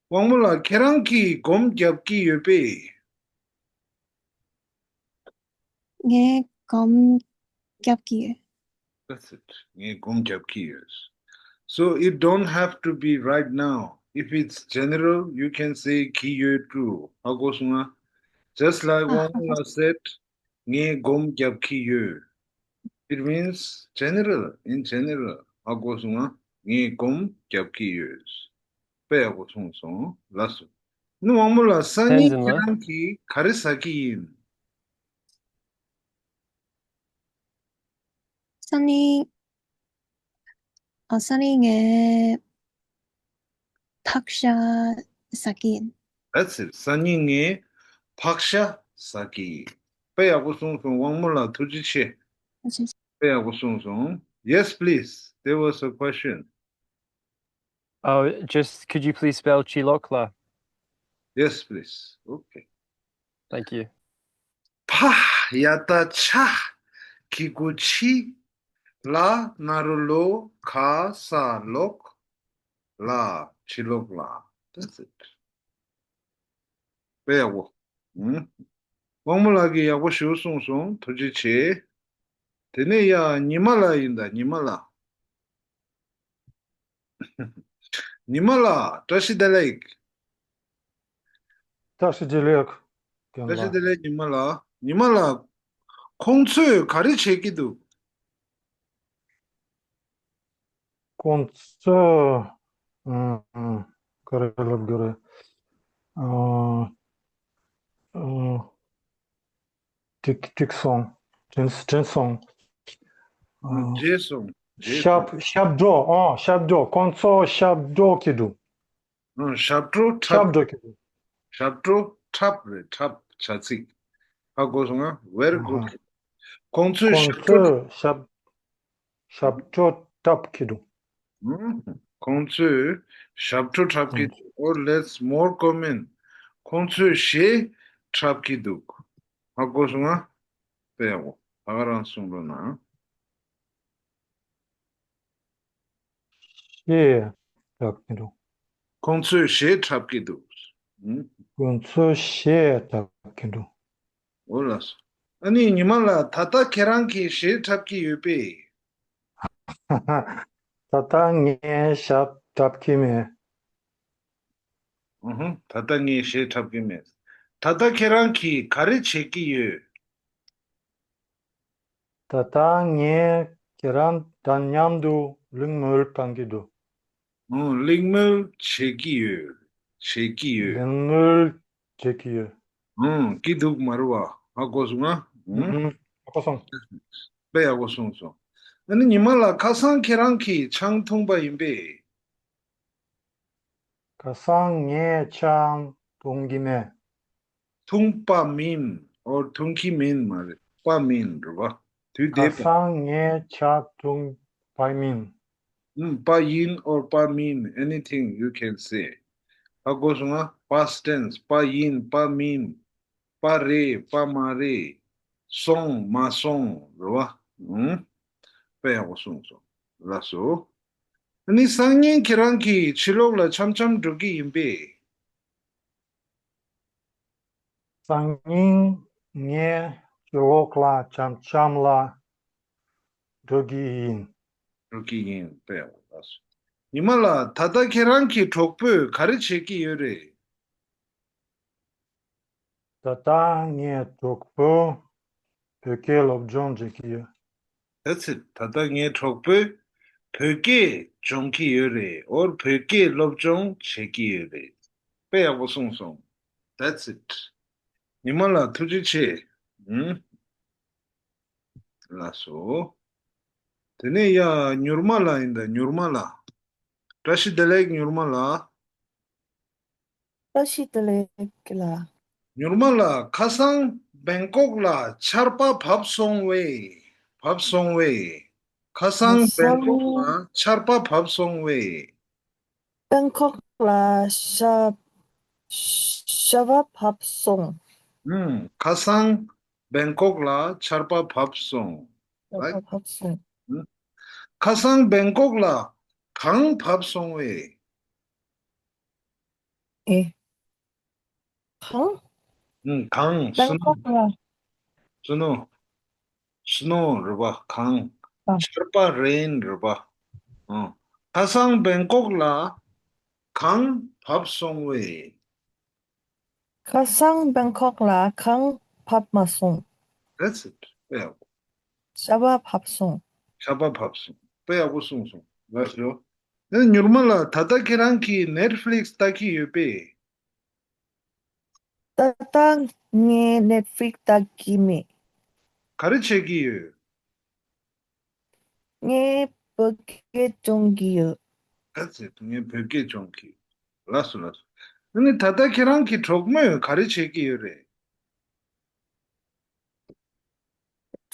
དབང་མོ་ལགས། ཁྱེད་རང་གིས་སྒོམ་རྒྱབ་ཀྱི་ཡོད་པས། ངས་སྒོམ་རྒྱབ་ཀྱི་ཡོད། That's it. ངས་སྒོམ་རྒྱབ་ཀྱི་ཡོད། So it don't have to be right now. If it's general, you can say གྱི་ཡོད་དྲུག་ཧ་གོ་སོང་ང་། Just like དབང་མོ་ལགས་said, ངས་སྒོམ་རྒྱབ་ཀྱི་ཡོད། It means general, in general. ཧ་གོ་སོང་ང་། ངས་སྒོམ་རྒྱབ་ཀྱི་ཡོད། དཔེ་ཡག་པོ་གསུངས་སོང་། ལགས་སོ། ནི་དབང་མོ་ལགས། སང་ཉིན་ཁྱེད་རང་གིས་ག་རེ་ཟ་གི་ཡིན། སང་ཉིན། ཨ། སང་ཉིན་ངས་ཕག་ཤ་ཟ་གི་ཡིན། That's it. སང་ཉིན་ངས་ཕག་ཤ་ཟ་གི་ཡིན། དཔེ་ཡག་པོ་གསུངས་སོང་། དབང་མོ་ལགས་ཐུགས་རྗེ་ཆེ། ཐུགས་རྗེ་ཆེ། དཔེ་ཡག་པོ་གསུངས་སོང་། Yes, please. There was a question. Oh, just could you please spell ཆོས་ལོག་ལ། Yes, please. Okay. Thank you. ཕ་ཡ་བཏགས་ཕྱ། གི་གུ་ཕྱི། ལ་ན་རོ་ལོ། ག་ས་ལོག་ལ། ཆོས་ལོག་ལ། That's it. དཔེ་ཡག་པོ། ཨུམ། དབང་མོ་ལགས་ཀྱིས་ཡག་པོ་ཞེ་པོ་གསུངས་སོང་། ཐུགས་རྗེ་ཆེ། དེ་ནས་ཡ་ཉི་མ་ལགས་ཡིན་ད། ཉི་མ་ལགས། ཉི་མ་ལགས། བཀྲ་ཤིས་བདེ་ལེགས། བཀྲ་ཤིས་བདེ་ལེགས། རྒན་ལགས། བཀྲ་ཤིས་བདེ་ལེགས། ཉི་མ་ལགས། ཉི་མ་ལགས། ཁོང་ཚོས་ག་རེ་བྱེད་ཀྱི་འདུག་ཁོང་ཚོས། ཨ། ག་རེ་ལབ་དགོས་རེད། ཨ། ཨ། འགྲིག་འགྲིག་སོང་། དྲན་དྲན་སོང་། ཨ། བརྗེད་སོང་། བརྗེད་སོང་། ཞབས་ཞབས་བྲོ། ཨ། ཞབས་བྲོ། ཁོང་ཚོ་ཞབས་བྲོ་གི་འདུག་ཨ། ཞབས་བྲོ་འཁྲབ། ཞབས་བྲོ་གི་འདུག་ཞབས་བྲོ་འཁྲབ་རེད། འཁྲབ་བྱ་ཚིག་ཧ་གོ་སོང་ང་། Very good. ཨ་ཧ། ཁོང་ཚོས་ཁོང་ཞབས་བྲོ། ཚོས་ཞབས། ཞབས་བྲོ་འཁྲབ་ཀྱི་འདུག་ཨུམ། ཁོང་ཚོས་ཞབས་བྲོ་འཁྲབ་ཀྱི་འདུག Or let's more common. ཁོང་ཚོས་གཞས་འཁྲབ་ཀྱི་འདུག་ཧ་གོ་སོང་ང་། དཔེ་ཡག་པོ། ད་ག་རང་གསུང་རོགས་གནང་། གཞས་འཁྲབ་ཀྱི་འདུག་ཁོང་ཚོས་གཞས་འཁྲབ་ཀྱི་འདུག་ཨུམ། ཁོང་ཚོས་གཞས་འཁྲབ་ཀྱི་འདུག་འོ་ལགས་སོ། ཨ་ནི་ཉི་མ་ལགས། ད་ལྟ་ཁྱེད་རང་གིས་གཞས་འཁྲབ་ཀྱི་ཡོད་པས། ད་ལྟ་ངས་གཞས་འཁྲབ་ཀྱི་མེད། ཨུ་ཧུ། ད་ལྟ་ངས་གཞས་འཁྲབ་ཀྱི་མེད། ད་ལྟ་ཁྱེད་རང་གིས་ག་རེ་བྱེད་ཀྱི་ཡོད། ད་ལྟ་ངས་ཁྱེད་རང་དང་མཉམ་དུ་གླེང་མོལ་གཏོང་གི་འདུག་ཨང་། གླེང་མོལ་བྱེད་ཀྱི་ཡོད། བྱེད་ཀྱི་ཡོད། གླེང་མོལ་བྱེད་ཀྱི་ཡོད། ཨང་། ཀྱི་འདུག་མ་རེད་བ། ཧ་གོ་སོང་ང་། ཨང་། ཧུམ། ཧ་གོ་སོང་། དཔེ་ཡག་པོ་གསུངས་སོང་། ཨ་ནི་ཉི་མ་ལགས། ཁ་སང་ཁྱེད་རང་གིས་ཆང་འཐུང་པ་ཡིན་པས། ཁ་སང་ངས་ཆང་འཐུང་གི་མེད། འཐུང་པ་མིན། Or འཐུང་གི་མིན་མ་རེད། པ་མིན་རེད་བ། དུས་འདས་པ། ཁ་སང་ངས་ཆང་འཐུང་པ་མིན། ཨུམ། པ་ཡིན། Or པ་མིན། Anything you can say. ཧ་གོ་སོང་ང་། Past tense. པ་ཡིན། པ་མིན། པ་རེད། པ་མ་རེད། སོང་། མ་སོང་། རེད་བ། ཨུམ། དཔེ་ཡག་པོ་གསུངས་སོང་། ལགས་སོ། ཨ་ནི་སང་ཉིན་ཁྱེད་རང་གིས་ཕྱི་ལོགས་ལ་འཆམ་འཆམ་འགྲོ་གི་ཡིན་པས། སང་ཉིན་ངས་ཕྱི་ལོགས་ལ་འཆམ་འཆམ་ལ་འགྲོ་གི་ཡིན། འགྲོ་གི་ཡིན་པས། ལགས་སོ། ཉི་མ་ལགས། ད་ལྟ་ཁྱེད་རང་གི་གྲོགས་པོས་ག་རེ་བྱེད་ཀྱི་ཡོད་རེད། ད་ལྟ་ངའི་གྲོགས་པོས་བོད་སྐད་སློབ་སྦྱོང་བྱེད་ཀྱི་ཡོད། That's it. ད་ལྟ་ངའི་གྲོགས་པོས་བོད་སྐད་སྦྱོང་གི་ཡོད་རེད། Or བོད་སྐད་སློབ་སྦྱོང་བྱེད་ཀྱི་ཡོད་རེད། དཔེ་ཡག་པོ་གསུངས་སོང་། That's it. ཉི་མ་ལགས་ཐུགས་རྗེ་ཆེ། ཨུམ། ལགས་སོ། དེ་ནས་ཡ་མྱུར་མ་ལགས་ཡིན་ད། མྱུར་མ་ལགས། བཀྲ་ཤིས་བདེ་ལེགས་མྱུར་མ་ལགས། བཀྲ་ཤིས་བདེ་ལེགས་ལགས། མྱུར་མ་ལགས། ཁ་སང་བེང་ཀོག་ལ་ཆར་པ་བབས་སོང་བས། བབས་སོང་བས། ཁ་སང་ཁ་སང་བེང་ཀོག་ལ་ཆར་པ་བབས་སོང་བས། བེང་ཀོག་ལ་ཤ་ཤ་བ་བབས་སོང་། ཨུམ། ཁ་སང་བེང་ཀོག་ལ་ཆར་པ་བབས་སོང་། ཤ་བ་བབས་སོང་། ཨུམ། ཁ་སང་བེང་ཀོག་ལ་གངས་བབས་སོང་བས། ཨེ། གངས། ཨུམ། གངས། བེང་ཀོག་ལ། སི་ནོ། སི་ནོ། སི་ནོ་རེད་པ། གངས། ཨ། ཆར་པ། རེན་རེད་པ། ཨ། ཁ་སང་བེང་ཀོག་ལ་གངས་བབས་སོང་བས། ཁ་སང་བེང་ཀོག་ལ་གངས་བབས་མ་སོང་། That's it. དཔེ་ཡག་པོ། ཤ་བ་བབས་སོང་། ཤ་བ་བབས་སོང་། དཔེ་ཡག་པོ་གསུངས་སོང་། ལགས་སོ། ཨེ། མྱུར་མ་ལགས། ད་ལྟ་ཁྱེད་རང་གིས་ནེཊ་ཕི་ལིག་སི་ལྟ་གི་ཡོད་པས། ད་ལྟ་ངས་ནེཊ་ཕི་ལིག་ལྟ་གི་མེད། ག་རེ་བྱེད་ཀྱི་ཡོད། ངས་བོད་སྐད་སྦྱོང་གི་ཡོད། ཨ་ཙི། ངས་བོད་སྐད་སྦྱོང་གི་ཡོད། ལགས་སོ་ལགས་སོ། ཨ་ནི་ད་ལྟ་ཁྱེད་རང་གི་གྲོགས་མོས་ག་རེ་བྱེད་ཀྱི་ཡོད་རེད།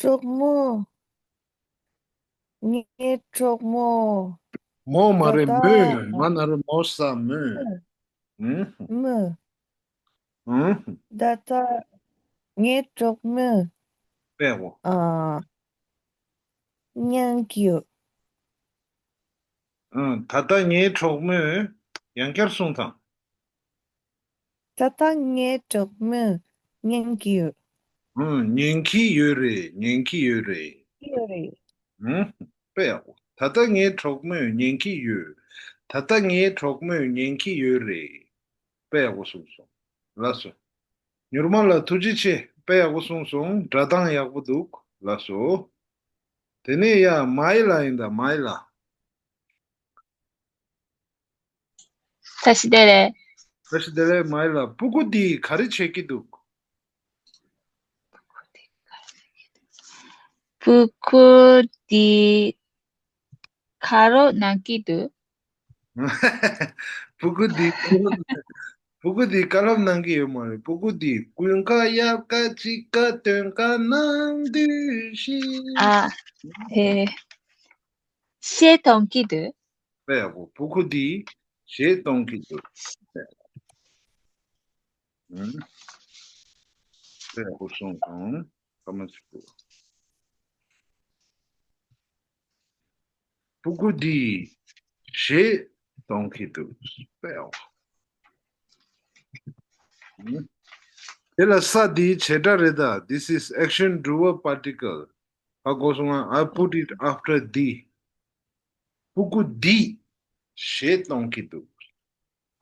གྲོགས་མོ། ངའི་གྲོགས་མོ། མོ་མ་རེད། ད་ལྟ་མོས། མ་ན་རོ་མོ་ས་མོས། ཨུ། མོ། ཨུ། ད་ལྟ་ངའི་གྲོགས་མོས། པའོ། ཨ། ཉན་གྱི་ཡོད། ཨུ། ད་ལྟ་ངའི་གྲོགས་མོས། ཡང་བསྐྱར་གསུངས་དང་། ད་ལྟ་ངའི་གྲོགས་མོས་ཉན་གྱི་ཡོད། ཨུ། ཉན་གྱི་ཡོད་རེད། ཉན་གྱི་ཡོད་རེད། ཡོད་རེད། ཨུ། དཔེ་ཡག་པོ། ད་ལྟ་ངའི་གྲོགས་མོས་ཉན་གྱི་ཡོད། ད་ལྟ་ངའི་གྲོགས་མོས་ཉན་གྱི་ཡོད་རེད། དཔེ་ཡག་པོ་གསུངས་སོང་། ལགས་སོ། མྱུར་མ་ལགས་ཐུགས་རྗེ་ཆེ། དཔེ་ཡག་པོ་གསུངས་སོང་། སྒྲ་གདངས་ཡག་པོ་འདུག་ལགས་སོ། དེ་ནས་ཡ་མའི་ལ་ཡིན་ད། མའི་ལ། བཀྲ་ཤིས་བདེ་ལེགས། བཀྲ་ཤིས་བདེ་ལེགས། མའི་ལ། སྤུ་གུ་འདིས་ག་རེ་བྱེད་ཀྱི་འདུག་སྤུ་གུ་འདིས་ཁ་རོག་གནང་གི་འདུག་སྤུ་གུ་འདིས་བཀའ་སློབ། སྤུ་གུ་འདིས་བཀའ་སློབ་གནང་གི་ཡོད་མ་རེད། སྤུ་གུ་འདིས་ཀུན་དགའ་དབྱར་ཁ་དཔྱིད་ཀ་སྟོན་ཁ་གནང་དུས་ཤིག་ཨ། ཧེ། གཞས་གཏོང་གི་འདུག་དཔེ་ཡག་པོ། སྤུ་གུ་འདིས་གཞས་གཏོང་གི་འདུག་ཨུམ། དཔེ་ཡག་པོ་གསུངས་སོང་། སྐར་མ་གཅིག་པོ། སྤུ་གུ་འདིས་གཞས་གཏོང་གི་འདུག་དཔེ་ཡག་པོ། ཨུམ། དེ་ལ་ས་འདི་བྱེད་སྒྲ་རེད་ད། This is action verb particle. ཧ་གོ་སོང་ང་། I put it after the. སྤུ་གུ་འདིས་གཞས་གཏོང་གི་འདུག་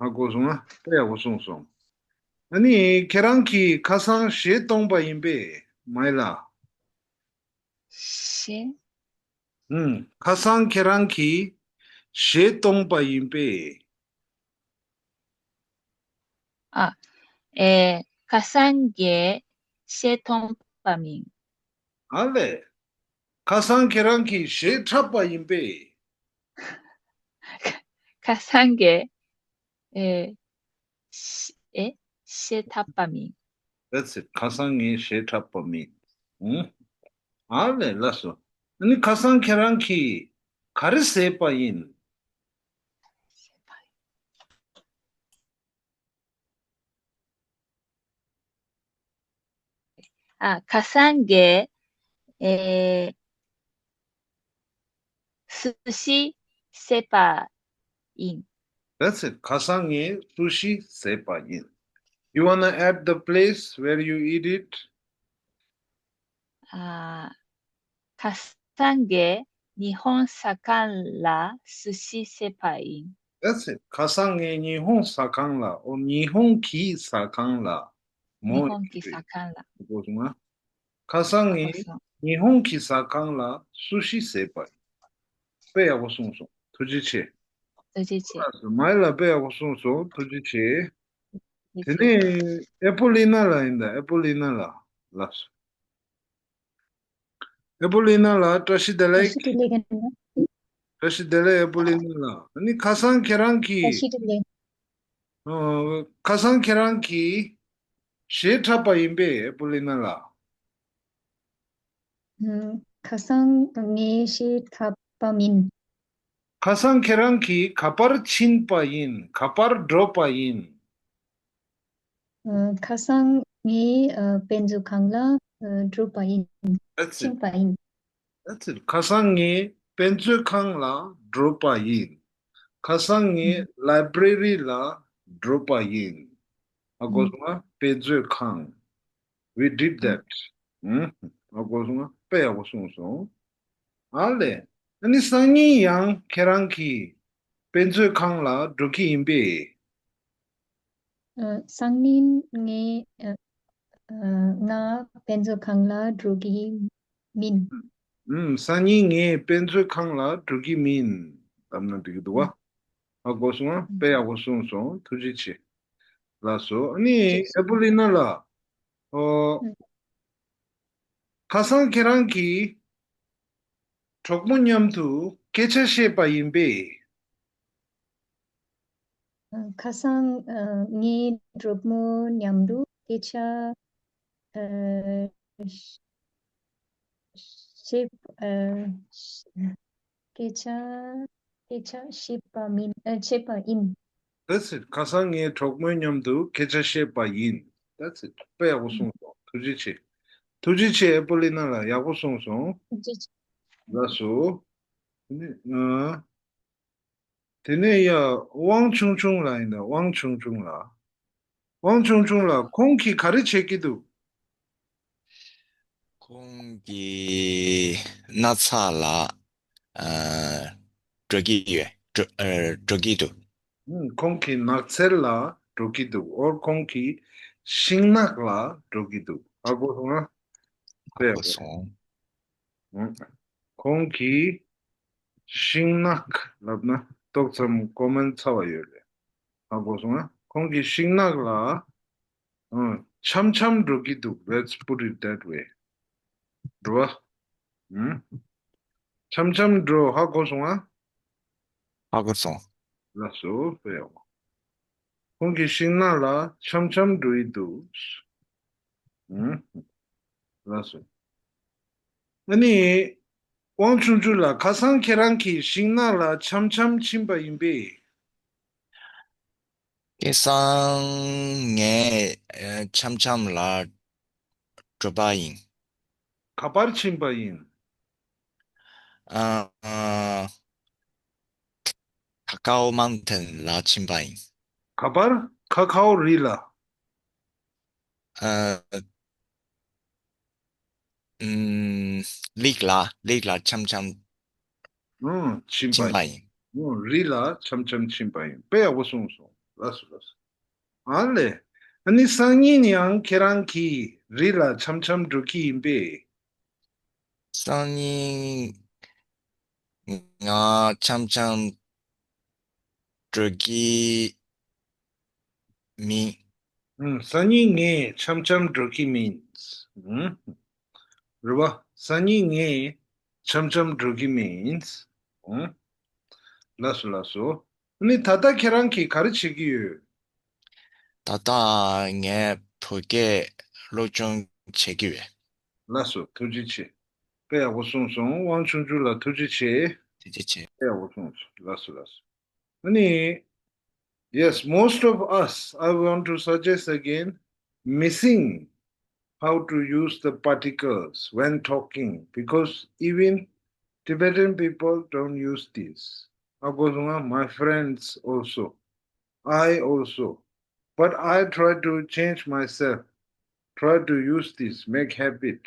ཧ་གོ་སོང་ང་། དཔེ་ཡག་པོ་གསུངས་སོང་། ཨ་ནི་ཁྱེད་རང་གིས་ཁ་སང་གཞས་གཏོང་པ་ཡིན་པས། མའི་ལ། གཞས། ཨུམ། ཁ་སང་ཁྱེད་རང་གིས་གཞས་གཏོང་པ་ཡིན་པས། ཨ། ཨེ། ཁ་སང་ངས་གཞས་གཏོང་པ་མིན། ཨ་ལས། ཁ་སང་ཁྱེད་རང་གིས་གཞས་འཁྲབ་པ་ཡིན་པས། ཁ་སང་ངས་ཨེ། ཨེ། གཞས་འཁྲབ་པ་མིན། That's it. ཁ་སང་ངས་གཞས་འཁྲབ་པ་མིན། ཨུམ། ཨ་ལས། ལགས་སོ། ཨ་ནི་ཁ་སང་ཁྱེད་རང་གིས་ག་རེ་ཟས་པ་ཡིན། ཨ། ཁ་སང་ངས་ཨེ། སུ་ཤི་ཟས་པ་ཡིན། That's it. ཁ་སང་ངས་སུ་ཤི་ཟས་པ་ཡིན། You wanna add the place where you eat it? ཨ། ཁ་སང་ངས་ཉི་ཧོང་ཟ་ཁང་ལ་སུ་ཤི་ཟས་པ་ཡིན། That's it. ཁ་སང་ངས་ཉི་ཧོང་ཟ་ཁང་ལ། ཨོ། ཉི་ཧོང་གི་ཟ་ཁང་ལ། མོ། ཉི་ཧོང་གི་ཟ་ཁང་ལ། གོ་སོང་ང་། ཁ་སང་ངས་ཉི་ཧོང་གི་ཟ་ཁང་ལ་སུ་ཤི་ཟས་པ་ཡིན། དཔེ་ཡག་པོ་གསུངས་སོང་། ཐུགས་རྗེ་ཆེ། ཐུགས་རྗེ་ཆེ། ལགས་སོ། མའི་ལ་དཔེ་ཡག་པོ་གསུངས་སོང་། ཐུགས་རྗེ་ཆེ། དེ་ནས་ཨེ་པོ་ལི་ན་ལགས་ཡིན་ད། ཨེ་པོ་ལི་ན་ལགས། ལགས་སོ། ཨེ་པོ་ལི་ན་ལགས། བཀྲ་ཤིས་བདེ་ལེགས། བཀྲ་ཤིས་བདེ་ལེགས། ཨེ་པོ་ལི་ན་ལགས། ཨ་ནི་ཁ་སང་ཁྱེད་རང་གིས། བཀྲ་ཤིས་བདེ་ལེགས། ཨོ། ཁ་སང་ཁྱེད་རང་གིས་གཞས་འཁྲབ་པ་ཡིན་པས། ཨེ་པོ་ལི་ན་ལགས། ཨུམ། ཁ་སང་ངས་གཞས་འཁྲབ་པ་མིན། ཁ་སང་ཁྱེད་རང་གིས་ག་པར་ཕྱིན་པ་ཡིན། ག་པར་འགྲོ་པ་ཡིན། ཨ། ཁ་སང་ངས་ཨ། དཔེ་མཛོད་ཁང་ལ་ཨ། འགྲོ་པ་ཡིན། That's it. ཕྱིན་པ་ཡིན། That's it. ཁ་སང་ངས་དཔེ་མཛོད་ཁང་ལ་འགྲོ་པ་ཡིན། ཁ་སང་ངས་ལའི་བྷྲེ་རི་ལ་འགྲོ་པ་ཡིན། ཧ་གོ་སོང་ང་། དཔེ་མཛོད་ཁང་། We did that. ཧ་གོ་སོང་ང་། དཔེ་ཡག་པོ་གསུངས་སོང་། ཨ་ལས། ཨ་ནི་སང་ཉིན་ཡང་ཁྱེད་རང་གིས་དཔེ་མཛོད་ཁང་ལ་འགྲོ་གི་ཡིན་པས། ཨ། སང་ཉིན་ངས་ཨ། ཨ། ང་དཔེ་མཛོད་ཁང་ལ་འགྲོ་གི་མིན། ཨུམ། སང་ཉིན་ངས་དཔེ་མཛོད་ཁང་ལ་འགྲོ་གི་མིན། བཏབ་ན་འགྲིག་གི་འདུག་བ། ཧ་གོ་སོང་ང་། དཔེ་ཡག་པོ་གསུངས་སོང་། ཐུགས་རྗེ་ཆེ། ལགས་སོ། ཨ་ནི་ཨེ་པོ་ལི་ན་ལགས། ཨོ། ཁ་སང་ཁྱེད་རང་གིས་གྲོགས་མོ་མཉམ་དུ་སྐད་ཆ་བཤད་པ་ཡིན་པས། ཁ་སང་ངའི་གྲོགས་མོ་མཉམ་དུ་སྐད་ཆ་བཤད་སྐད་ཆ་སྐད་ཆ་བཤད་པ་མིན་ཨ། བཤད་པ་ཡིན། That's it. ཁ་སང་ངའི་གྲོགས་མོའི་མཉམ་དུ་སྐད་ཆ་བཤད་པ་ཡིན། That's it. དཔེ་ཡག་པོ་གསུངས་སོང་། ཐུགས་རྗེ་ཆེ། ཐུགས་རྗེ་ཆེ། ཨེ་པོ་ལི་ན་ལགས་ཡག་པོ་གསུངས་སོང་། ཐུགས་རྗེ་ཆེ། ལགས་སོ། ཨ་ནི་ཨ། དེ་ནས་ཡ་དབང་ཆུང་ཆུང་ལགས་ཡིན་ད། དབང་ཆུང་ཆུང་ལགས། དབང་ཆུང་ཆུང་ལགས་ཁོང་གིས་ག་རེ་བྱེད་ཀྱི་འདུག་ཁོང་གིས་ན་ཚ་ལ་ཨ། འགྲོ་གི་ཡོད། འགྲོ་ཨ། འགྲོ་གི་འདུག་ཨུམ། ཁོང་གིས་ནགས་ཚལ་ལ་འགྲོ་གི་འདུག་ཨོ་ཁོང་གིས་ཤིང་ནགས་ལ་འགྲོ་གི་འདུག་ཧ་གོ་སོང་ང་། དཔེ་ཡག་པོ་སོང་། ཁོང་གིས་ཤིང་ནགས་ལབ་ན་ཏོག་ཙམ་ཀོ་མན་ཚ་བ་ཡོད་རེད། ཧ་གོ་སོང་ང་། ཁོང་གིས་ཤིང་ནགས་ལ་འཆམ་འཆམ་འགྲོ་གི་འདུག Let's put it that way. འགྲོ་བ། འཆམ་འཆམ་འགྲོ། ཧ་གོ་སོང་ང་། ཧ་གོ་སོང་། ལགས་སོ། དཔེ་ཡག་པོ། ཁོང་གིས་ཤིང་ནགས་ལ་འཆམ་འཆམ་འགྲོ་ཡི་འདུག་ཨུམ། ལགས་སོ། ཨ་ནི། དབང་ཆུང་ཆུང་ལགས་ཁ་སང་ཁྱེད་རང་གིས་ཤིང་ནགས་ལ་འཆམ་འཆམ་ཕྱིན་པ་ཡིན་པས། ཁ་སང་ངས་འཆམ་འཆམ་ལ་འགྲོ་པ་ཡིན། ག་པར་ཕྱིན་པ་ཡིན། ཨ། ཁ་ཁའོ་མའུན་ཊེན་ལ་ཕྱིན་པ་ཡིན། ག་པར། ཁ་ཁའོ་རི་ལ། ཨ། ཨུམ། ལིག་ལ་ལིག་ལ་འཆམ་འཆམ་ཨུམ། ཕྱིན་པ་ཕྱིན་པ་ཡིན། ཡིན། ཨུམ། རི་ལ་འཆམ་འཆམ་ཕྱིན་པ་ཡིན། དཔེ་ཡག་པོ་གསུངས་སོང་། ལགས་སོ་ལགས་སོ། ཨ་ལེ། ཨ་ནི་སང་ཉིན་ཡང་ཁྱེད་རང་གིས་རི་ལ་འཆམ་འཆམ་འགྲོ་གི་ཡིན་པས། སང་ཉིན་ང་འཆམ་འཆམ་འགྲོ་གི་མིན། ཨུམ། སང་ཉིན་ངས་འཆམ་འཆམ་འགྲོ་གི་མིན། ཨུམ། རེད་པ། སང་ཉིན་ངས་འཆམ་འཆམ་འགྲོ་གི་མིན། ཨུམ། ལགས་སོ་ལགས་སོ། ཨ་ནི་ད་ལྟ་ཁྱེད་རང་གིས་ག་རེ་བྱེད་ཀྱི་ཡོད། ད་ལྟ་ངས་བོད་སྐད་སློབ་སྦྱོང་བྱེད་ཀྱི་ཡོད། ལགས་སོ། ཐུགས་རྗེ་ཆེ། དཔེ་ཡག་པོ་གསུངས་སོང་། དབང་ཆུང་ཆུང་ལགས་ཐུགས་རྗེ་ཆེ། ཐུགས་རྗེ་ཆེ། དཔེ་ཡག་པོ་གསུངས་སོང་། ལགས་སོ་ལགས་སོ། ཨ་ནི། Yes, most of us, I want to suggest again, missing how to use the particles when talking, because even Tibetan people don't use this. ཧ་གོ་སོང་ང་། My friends also, I also, but I try to change myself, try to use this, make habit.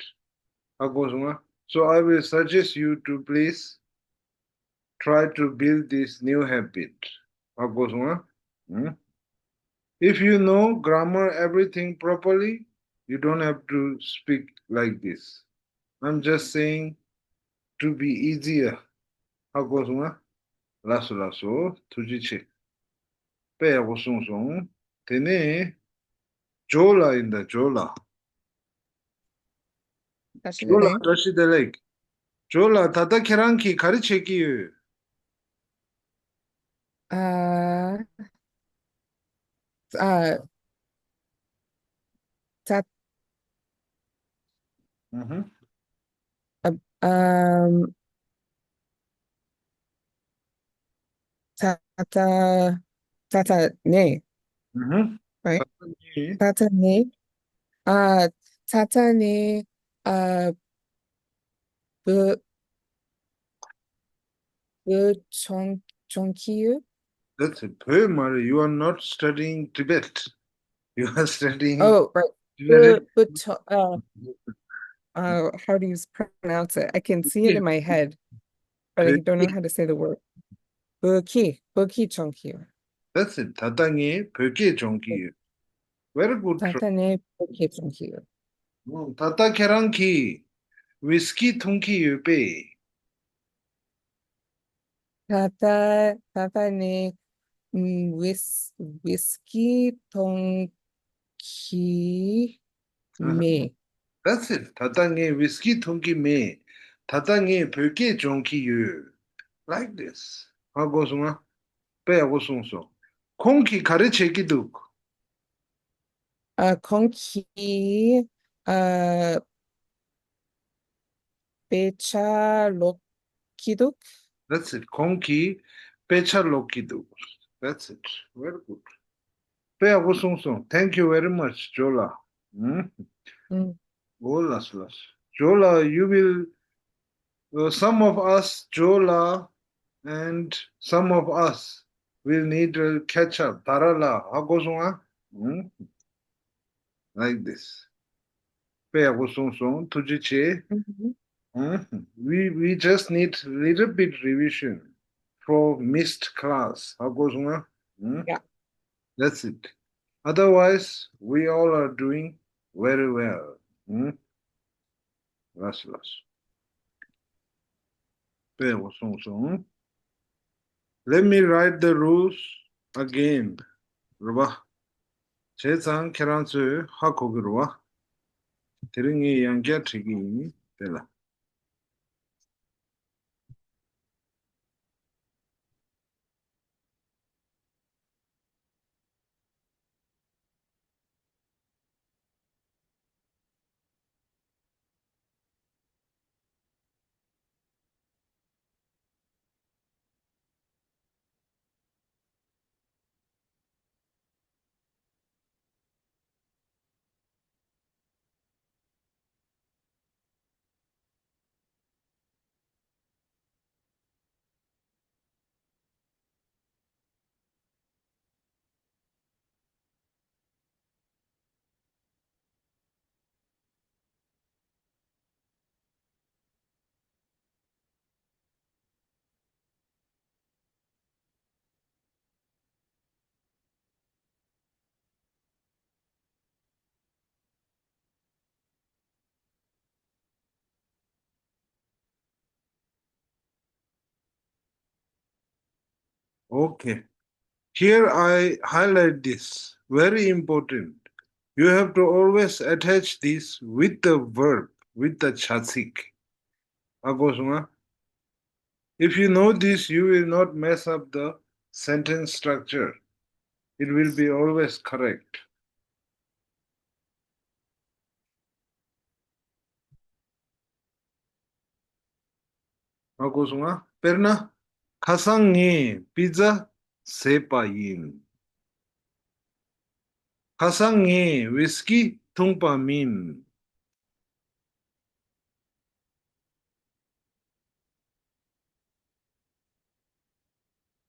ཧ་གོ་སོང་ང་། So I will suggest you to please try to build this new habit. ཧ་གོ་སོང་ང་། ཨུམ། If you know grammar, everything properly, you don't have to speak like this. I'm just saying to be easier. ཧ་གོ་སོང་ང་། ལགས་སོ་ལགས་སོ། ཐུགས་རྗེ་ཆེ། དཔེ་ཡག་པོ་གསུངས་སོང་། དེ་ནས་ཇོ་ལགས་ཡིན་ད། ཇོ་ལགས། བཀྲ་ཤིས་ཇོ་ལགས་བདེ་ལེགས། བཀྲ་ཤིས་བདེ་ལེགས། ཇོ་ལགས་ད་ལྟ་ཁྱེད་རང་གིས་ག་རེ་བྱེད་ཀྱི་ཡོད། ཨ། ཨ། ད། ཨུ་ཧུམ། ཨ། ཨམ། ད་ལྟ། ད་ལྟ་ནས། ཨུ་ཧུམ། Right? ད་ལྟ་ནས། ད་ལྟ་ནས། ཨ། ད་ལྟ་ནས། ཨ། བོད། བོད་སྦྱོང་སྦྱོང་གི་ཡོད། That's it. བོད་མ་རེད། You are not studying Tibet. You are studying Oh, right. Tibetan. བོད་བོད་སྦྱོང་ཨ། Uh, how do you s- pronounce it? I can see it in my head, but I don't know how to say the word. བོད་སྐད་བོད་སྐད་སྦྱོང་གི་ཡོད། That's it. ད་ལྟ་ངས་བོད་སྐད་སྦྱོང་གི་ཡོད། Very good ད་try. ལྟ་ནས་བོད་སྐད་སྦྱོང་གི་ཡོད། ཨོ། ད་ལྟ་ཁྱེད་རང་གིས་ཝིས་ཀི་འཐུང་གི་ཡོད་པས། ད་ལྟ་ད་ལྟ་ནས་ ཨམ། ཝིས། ཝིས་ཀི་འཐུང་གི་མེད། That's it. ད་ལྟ་ངས་ཝིས་ཀི་འཐུང་གི་མེད། ད་ལྟ་ངས་བོད་སྐད་སྦྱོང་གི་ཡོད། Like this. ཧ་གོ་སོང་ང་། དཔེ་ཡག་པོ་གསུངས་སོང་། ཁོང་གིས་ག་རེ་བྱེད་ཀྱི་འདུག་ཨ། ཁོང་གིས། ཨ། དཔེ་ཆ་ཀློག་གི་འདུག That's it. ཁོང་གིས་དཔེ་ཆ་ཀློག་གི་འདུག That's it. Very good. དཔེ་ཡག་པོ་གསུངས་སོང་། Thank you very much, ཇོ་ལགས། ཨུམ། ཨུམ། འོ་ལགས་སོ་ལགས་སོ། ཇོ་ལགས། You will Uh, some of us, ཇོ་ལགས, and some of us will need a catch up. ད་ར་ལགས། ཧ་གོ་སོང་ང་། ཨུམ། Like this. དཔེ་ཡག་པོ་གསུངས་སོང་། ཐུགས་རྗེ་ཆེ། ཨུམ། ཨུམ། We, we just need little bit revision for missed class. ཧ་གོ་སོང་ང་། ཨུམ། Yeah. That's it. Otherwise, we all are doing very well. ཨུམ། ལགས་སོ་ལགས་སོ། དཔེ་ཡག་པོ་གསུངས་སོང་། Let me write the rules again. རེད་པ། བྱས་ཙང་ཁྱེད་རང་ཚོས་ཧ་གོ་གི་རེད་པ། དེ་རིང་ངས་ཡང་བསྐྱར་བྲིས་ཀྱི་ཡིན། དེ་ལ། Okay. Here I highlight this. Very important. You have to always attach this with the verb, with the བྱ་ཚིག་ཧ་གོ་སོང་ང་། If you know this, you will not mess up the sentence structure. It will be always correct. ཧ་གོ་སོང་ང་། དཔེར་ན། ཁ་སང་ངས་པི་ཛ་བཟས་པ་ཡིན། ཁ་སང་ངས་ཝིས་ཀི་འཐུང་པ་མིན།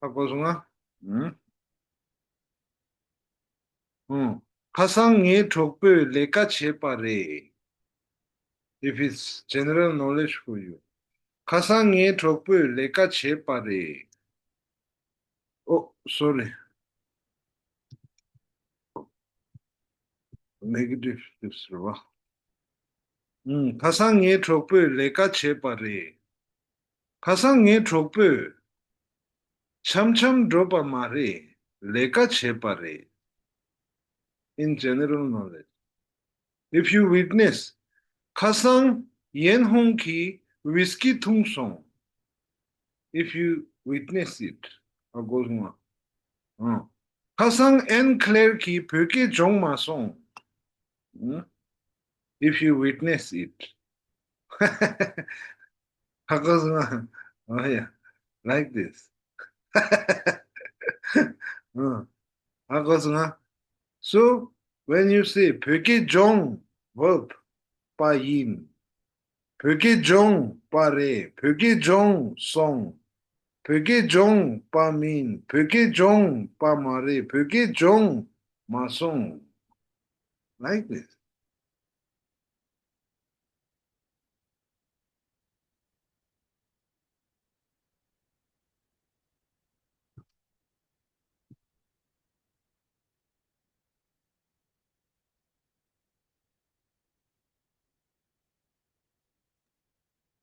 ཧ་གོ་སོང་ང་། ཨུམ། ཨུམ། ཁ་སང་ངའི་གྲོགས་པོས་ལས་ཀ་བྱས་པ་རེད། If it's general knowledge for you. ཁ་སང་ངའི་གྲོགས་པོས་ལས་ཀ་བྱས་པ་རེད། Oh, sorry. Negative this རེད་པ། ཨུམ། ཁ་སང་ངའི་གྲོགས་པོས་ལས་ཀ་བྱས་པ་རེད། ཁ་སང་ངའི་གྲོགས་པོས་འཆམ་འཆམ་འགྲོ་པ་མ་རེད། ལས་ཀ་བྱས་པ་རེད། In general knowledge. If you witness, ཁ་སང་ཡན་ཧུང་གིས་ཝིས་ཀི་འཐུང་སོང་། If you witness it, ཧ་གོ་སོང་ང་། ཨང་། ཁ་སང་ཨན་ཁི་ལེར་གྱིས་བོད་སྐད་སྦྱོང་མ་སོང་། ཨང་། If you witness it. ཧ་གོ་སོང་ང་། Oh yeah, like this. ཨང་། ཧ་གོ་སོང་ང་། So, when you say བོད་སྐད་སྦྱོང་། verb པ་ཡིན། བོད་སྐད་སྦྱོང་པ་རེད། བོད་སྐད་སྦྱོང་སོང་། བོད་སྐད་སྦྱོང་པ་མིན། བོད་སྐད་སྦྱོང་པ་མ་རེད། བོད་སྐད་སྦྱོང་མ་སོང་། Like this.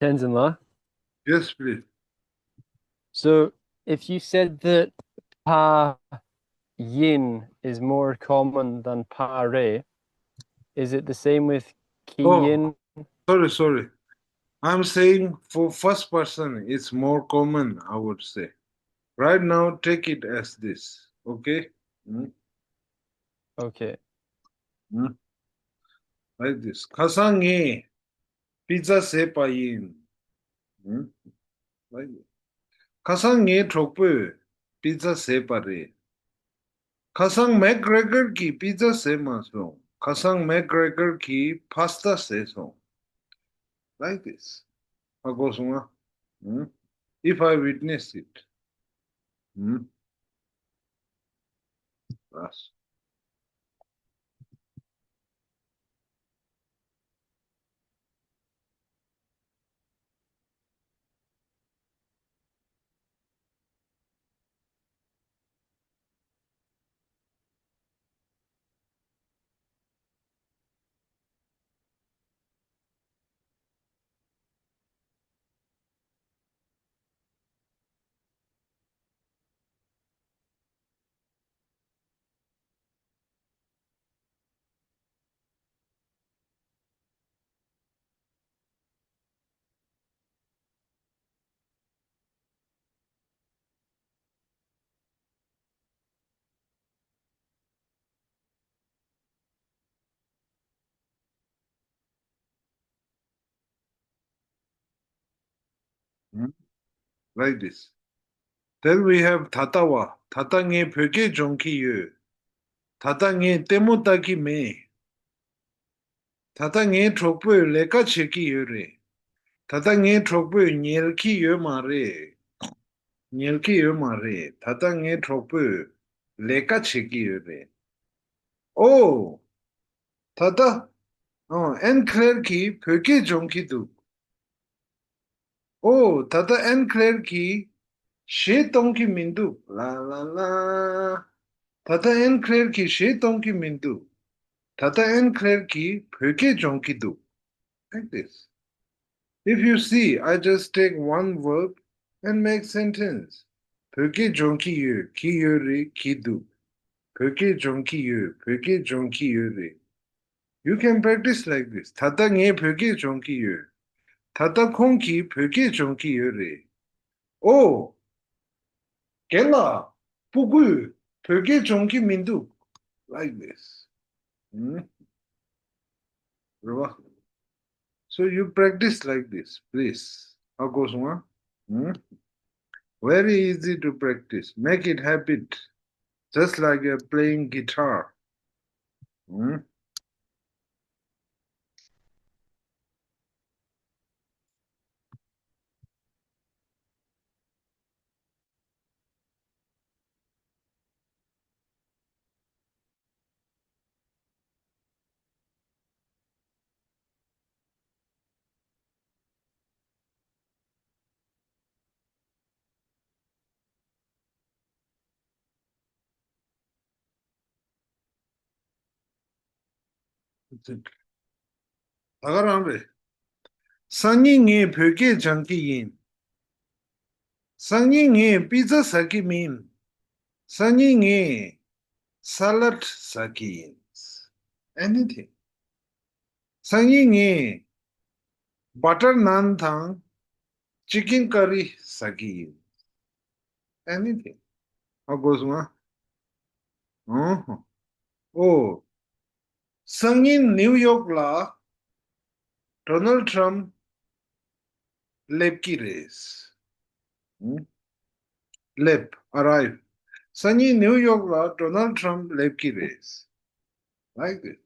Tenzin la? Yes, please. So, if you said that ཕ་ཡིན is more common than ཕ་རེད། Is it the same with ཁྱི་ཡིན། Oh, sorry, sorry. I'm saying for first person, it's more common, I would say. Right now, take it as this. Okay? Hmm? Okay. Hmm? Like this. ཁ་སང་ངས་པི་ཛ་བཟས་པ་ཡིན། ཁ་སང་ངའི་གྲོགས་པོས་པི་ཛ་བཟས་པ་རེད། ཁ་སང་མེག་གྷི་རེ་གྷར་གྱིས་པི་ཛ་བཟས་མ་སོང་། ཁ་སང་མེག་གྷི་རེ་གྷར་གྱིས་ཕ་སི་ཏ་བཟས་སོང་། Like this. ཧ་གོ་སོང་ང་། If I witness it. ལགས། Like this. Then we have ད་ལྟ་བ། ད་ལྟ་ངས་བོད་སྐད་སྦྱོང་གི་ཡོད། ད་ལྟ་ངས་ལྟད་མོ་ལྟ་གི་མེད། ད་ལྟ་ངའི་གྲོགས་པོས་ལས་ཀ་བྱེད་ཀྱི་ཡོད་རེད། ད་ལྟ་ངའི་གྲོགས་པོས་ཉལ་གྱི་ཡོད་མ་རེད། ཉལ་གྱི་ཡོད་མ་རེད། ད་ལྟ་ངའི་གྲོགས་པོས་ལས་ཀ་བྱེད་ཀྱི་ཡོད་རེད། ཨོ། ད་ལྟ། ཨོ། ཨན་ཁི་ལེར་གྱིས་བོད་སྐད་སྦྱོང་གི་འདུག་ཨོ། ད་ལྟ་ཨན་ཁི་ལེར་གྱིས་གཞས་གཏོང་གི་མི་འདུག་ལ་ལ་ལ། ད་ལྟ་ཨན་ཁི་ལེར་གྱིས་གཞས་གཏོང་གི་མི་འདུག་ད་ལྟ་ཨན་ཁི་ལེར་གྱིས་བོད་སྐད་སྦྱོང་གི་འདུག Like this. If you see, I just take one verb and make sentence. བོད་སྐད་སྦྱོང་གི་ཡོད། གི་ཡོད་རེད། གི་འདུག་བོད་སྐད་སྦྱོང་གི་ཡོད། བོད་སྐད་སྦྱོང་གི་ཡོད་རེད། You can practice like this. ད་ལྟ་ངས་བོད་སྐད་སྦྱོང་གི་ཡོད། ད་ལྟ་ཁོང་གིས་བོད་སྐད་སྦྱོང་གི་ཡོད་རེད། ཨོ། རྒན་ལགས། སྤུ་གུས་བོད་སྐད་སྦྱོང་གི་མི་འདུག Like this. ཨུམ། རེད་བ། So you practice like this, please. ཧ་གོ་སོང་ང་། ཨུམ། Very easy to practice. Make it habit. Just like you're playing guitar. ཨུམ། ད་ག་རང་རེད། སང་ཉིན་ངས་བོད་སྐད་སྦྱང་གི་ཡིན། སང་ཉིན་ངས་པི་ཛ་ཟ་གི་མིན། སང་ཉིན་ངས་ས་ལད་ཟ་གི་ཡིན། Anything. སང་ཉིན་ངས་བ་ཊར་ནཱན་དང་ཅི་ཀིན་ཀ་རི་ཟ་གི་ཡིན། Anything. ཧ་གོ་སོང་ང་། ཨོ་ཧོ། ཨོ། སང་ཉིན་ནིའུ་ཡོག་ལ་ཌོ་ནལ་ཌི་ཊརམ་སླེབས་ཀྱི་རེད། ཧུམ། སླེབས། Arrive. སང་ཉིན་ནིའུ་ཡོག་ལ་ཌོ་ནལ་ཌི་ཊརམ་སླེབས་ཀྱི་རེད། Like this.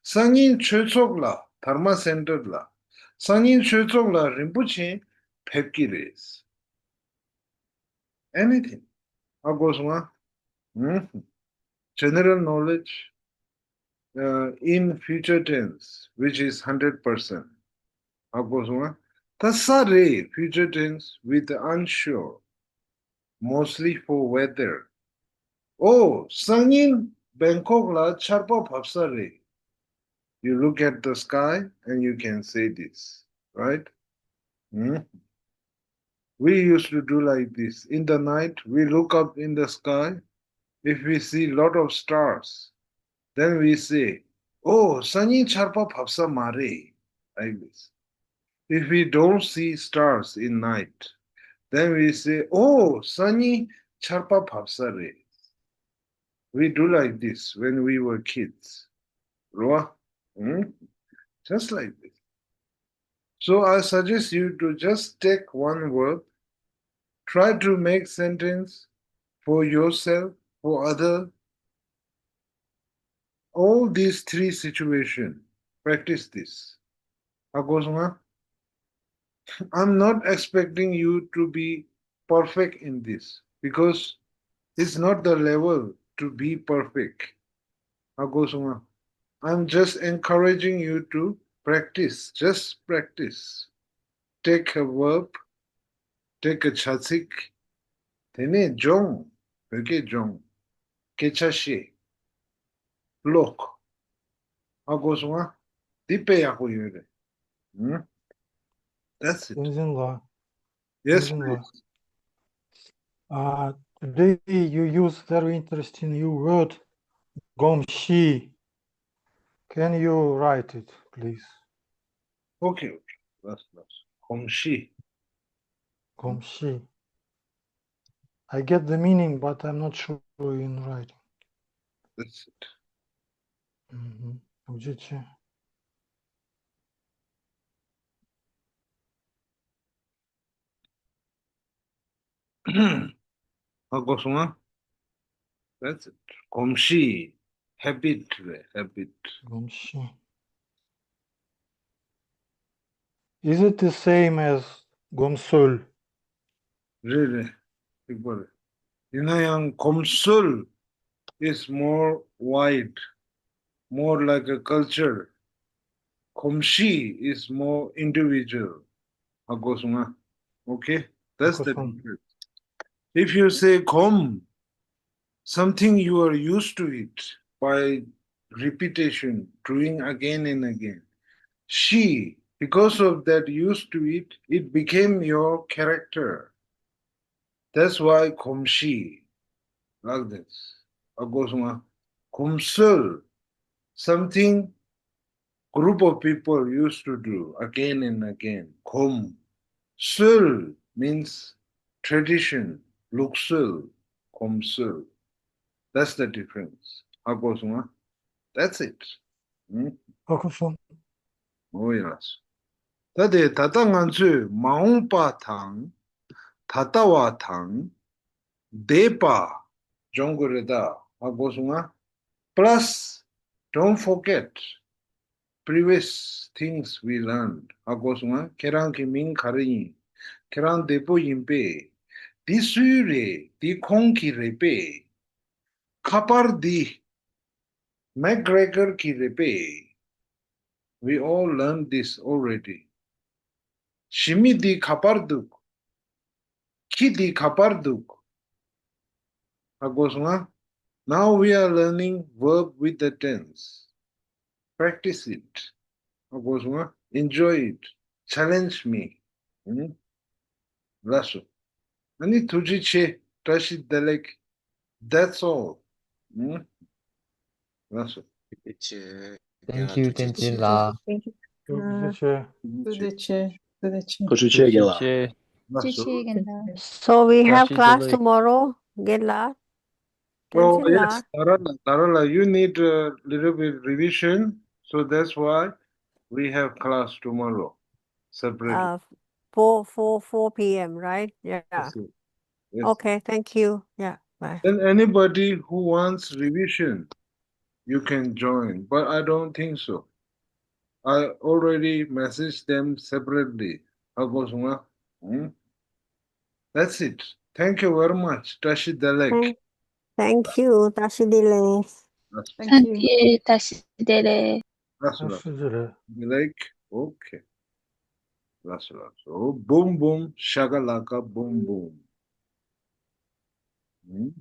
སང་ཉིན་ཆོས་ཚོགས་ལ། དྷརྨ་སེན་ཊར་ལ། སང་ཉིན་ཆོས་ཚོགས་ལ་རིན་པོ་ཆེ་ཕེབས་ཀྱི་རེད། Anything. ཧ་གོ་སོང་ང་། ཨུམ། General knowledge, uh, in future tense, which is hundred percent. ཧ་གོ་སོང་ང་། ད་ས་རེད། Future tense with unsure. Mostly for weather. ཨོ། སང་ཉིན་བེང་ཀོག་ལ་ཆར་པ་བབས་ས་རེད། You look at the sky and you can say this, right? ཨུམ། We used to do like this. In the night, we look up in the sky. If we see lot of stars, then we say, "Oh, སང་ཉིན་ཆར་པ་བབས་ས་མ་རེད། Like this. If we don't see stars in night, then we say, "Oh, སང་ཉིན་ཆར་པ་བབས་ས་རེད། We do like this when we were kids." རོ། Hmm? Just like this. So I suggest you to just take one word, try to make sentence for yourself, for other, all these three situation, practice this. ཧ་གོ་སོང་ང་། I'm not expecting you to be perfect in this because it's not the level to be perfect. ཧ་གོ་སོང་ང་། I'm just encouraging you to practice, just practice. Take a verb, take a བྱ་ཚིག་དེ་ནས་སྦྱོང་། བོད་སྐད་སྦྱོང་། སྐད་ཆ་བཤད། ཀློག་ཧ་གོ་སོང་ང་། འདི་དཔེ་ཡག་པོ་ཡོད་རེད། ཧུམ། That's it. བསྟན་འཛིན་ལགས། Yes, བསྟན་འཛིན་ལགས། Please. Uh, today you use very interesting new word, གོམས་གཤིས། Can you write it, please? Okay, okay. That's, that's གོམས་གཤིས། གོམས་གཤིས། I get the meaning, but I'm not sure in writing. That's it. ཐུགས་རྗེ་ཆེ། ཧ་གོ་སོང་ང་། That's it. གོམས་གཤིས། Habit རེད། Habit. གོམས་གཤིས། Is it the same as གོམས་སྲོལ། རེད་རེད། གཅིག་པ་རེད། ཡིན་ན་ཡང་གོམས་སྲོལ is more wide, more like a culture. གོམས་གཤིས is more individual. ཧ་གོ་སོང་ང་། Okay? That's the difference. If you say གོམས, something you are used to it by repetition, doing again and again. གཤིས, because of that used to it, it became your character. That's why གོམས་གཤིས། Like this. ཧ་གོ་སོང་ང་། གོམས་སྲོལ། Something group of people used to do again and again. གོམས། སྲོལ means tradition. ལུགས་སྲོལ། གོམས་སྲོལ། That's the difference. ཧ་གོ་སོང་ང་། That's it. ཧུམ། ཧ་གོ་སོང་། འོ་ཡ། ད་དེ་ད་ལྟ་ང་ཚོས་མ་འོངས་པ་དང་། ད་ལྟ་བ་དང་། འདས་པ། སྦྱོང་དགོས་རེད་ད། ཧ་གོ་སོང་ང་། Plus, don't forget previous things we learned. ཧ་གོ་སོང་ང་། ཁྱེད་རང་གི་མིང་ག་རེ་ཡིན། ཁྱེད་རང་བདེ་པོ་ཡིན་པས། འདི་སུའི་རེད། འདི་ཁོང་གི་རེད་པས། ཁ་པར་འདི་མེག་གྷི་རེ་གྷར་གྱི་རེད་པས། We all learned this already. ཞི་མི་འདི་ག་པར་འདུག་ཁྱི་འདི་ག་པར་འདུག་ཧ་གོ་སོང་ང་། Now we are learning verb with the tense. Practice it. ཧ་གོ་སོང་ང་། Enjoy it. Challenge me. ལགས་སོ། ཨ་ནི་ཐུགས་རྗེ་ཆེ། བཀྲ་ཤིས་བདེ་ལེགས། That's all. ལགས་སོ། Thank you, བསྟན་འཛིན་ལགས། Thank you. ཐུགས་རྗེ་ཆེ། ཐུགས་རྗེ་ཆེ། ཐུགས་རྗེ་ཆེ། ཐུགས་རྗེ་ཆེ་རྒན་ལགས། ཐུགས་རྗེ་ཆེ་རྒན་ལགས། So we have class tomorrow, རྒན་ལགས། Oh, yes, Tarala, Tarala, you need a little bit revision, so that's why we have class tomorrow separately. Uh, four, four, four p.m., right? Yeah. Yes, yes. Okay, thank you. Yeah, bye. Then anybody who wants revision, you can join, but I don't think so. I already messaged them separately. ཧ་གོ་སོང་ང་། ཧུམ། That's it. Thank you very much. བཀྲ་ཤིས་བདེ་ལེགས། Thank, thank you. བཀྲ་ཤིས་བདེ་ལེགས། Thank you. བཀྲ་ཤིས་བདེ་ལེགས། ལགས་སོ། བཀྲ་ཤིས་བདེ་ལེགས། བདེ་ལེགས། Okay. ལགས་སོ་ལགས་སོ། འོ་བུམ་བུམ། ཤ་ཀ་ལ་ཀ་བུམ་བུམ། ཧུམ།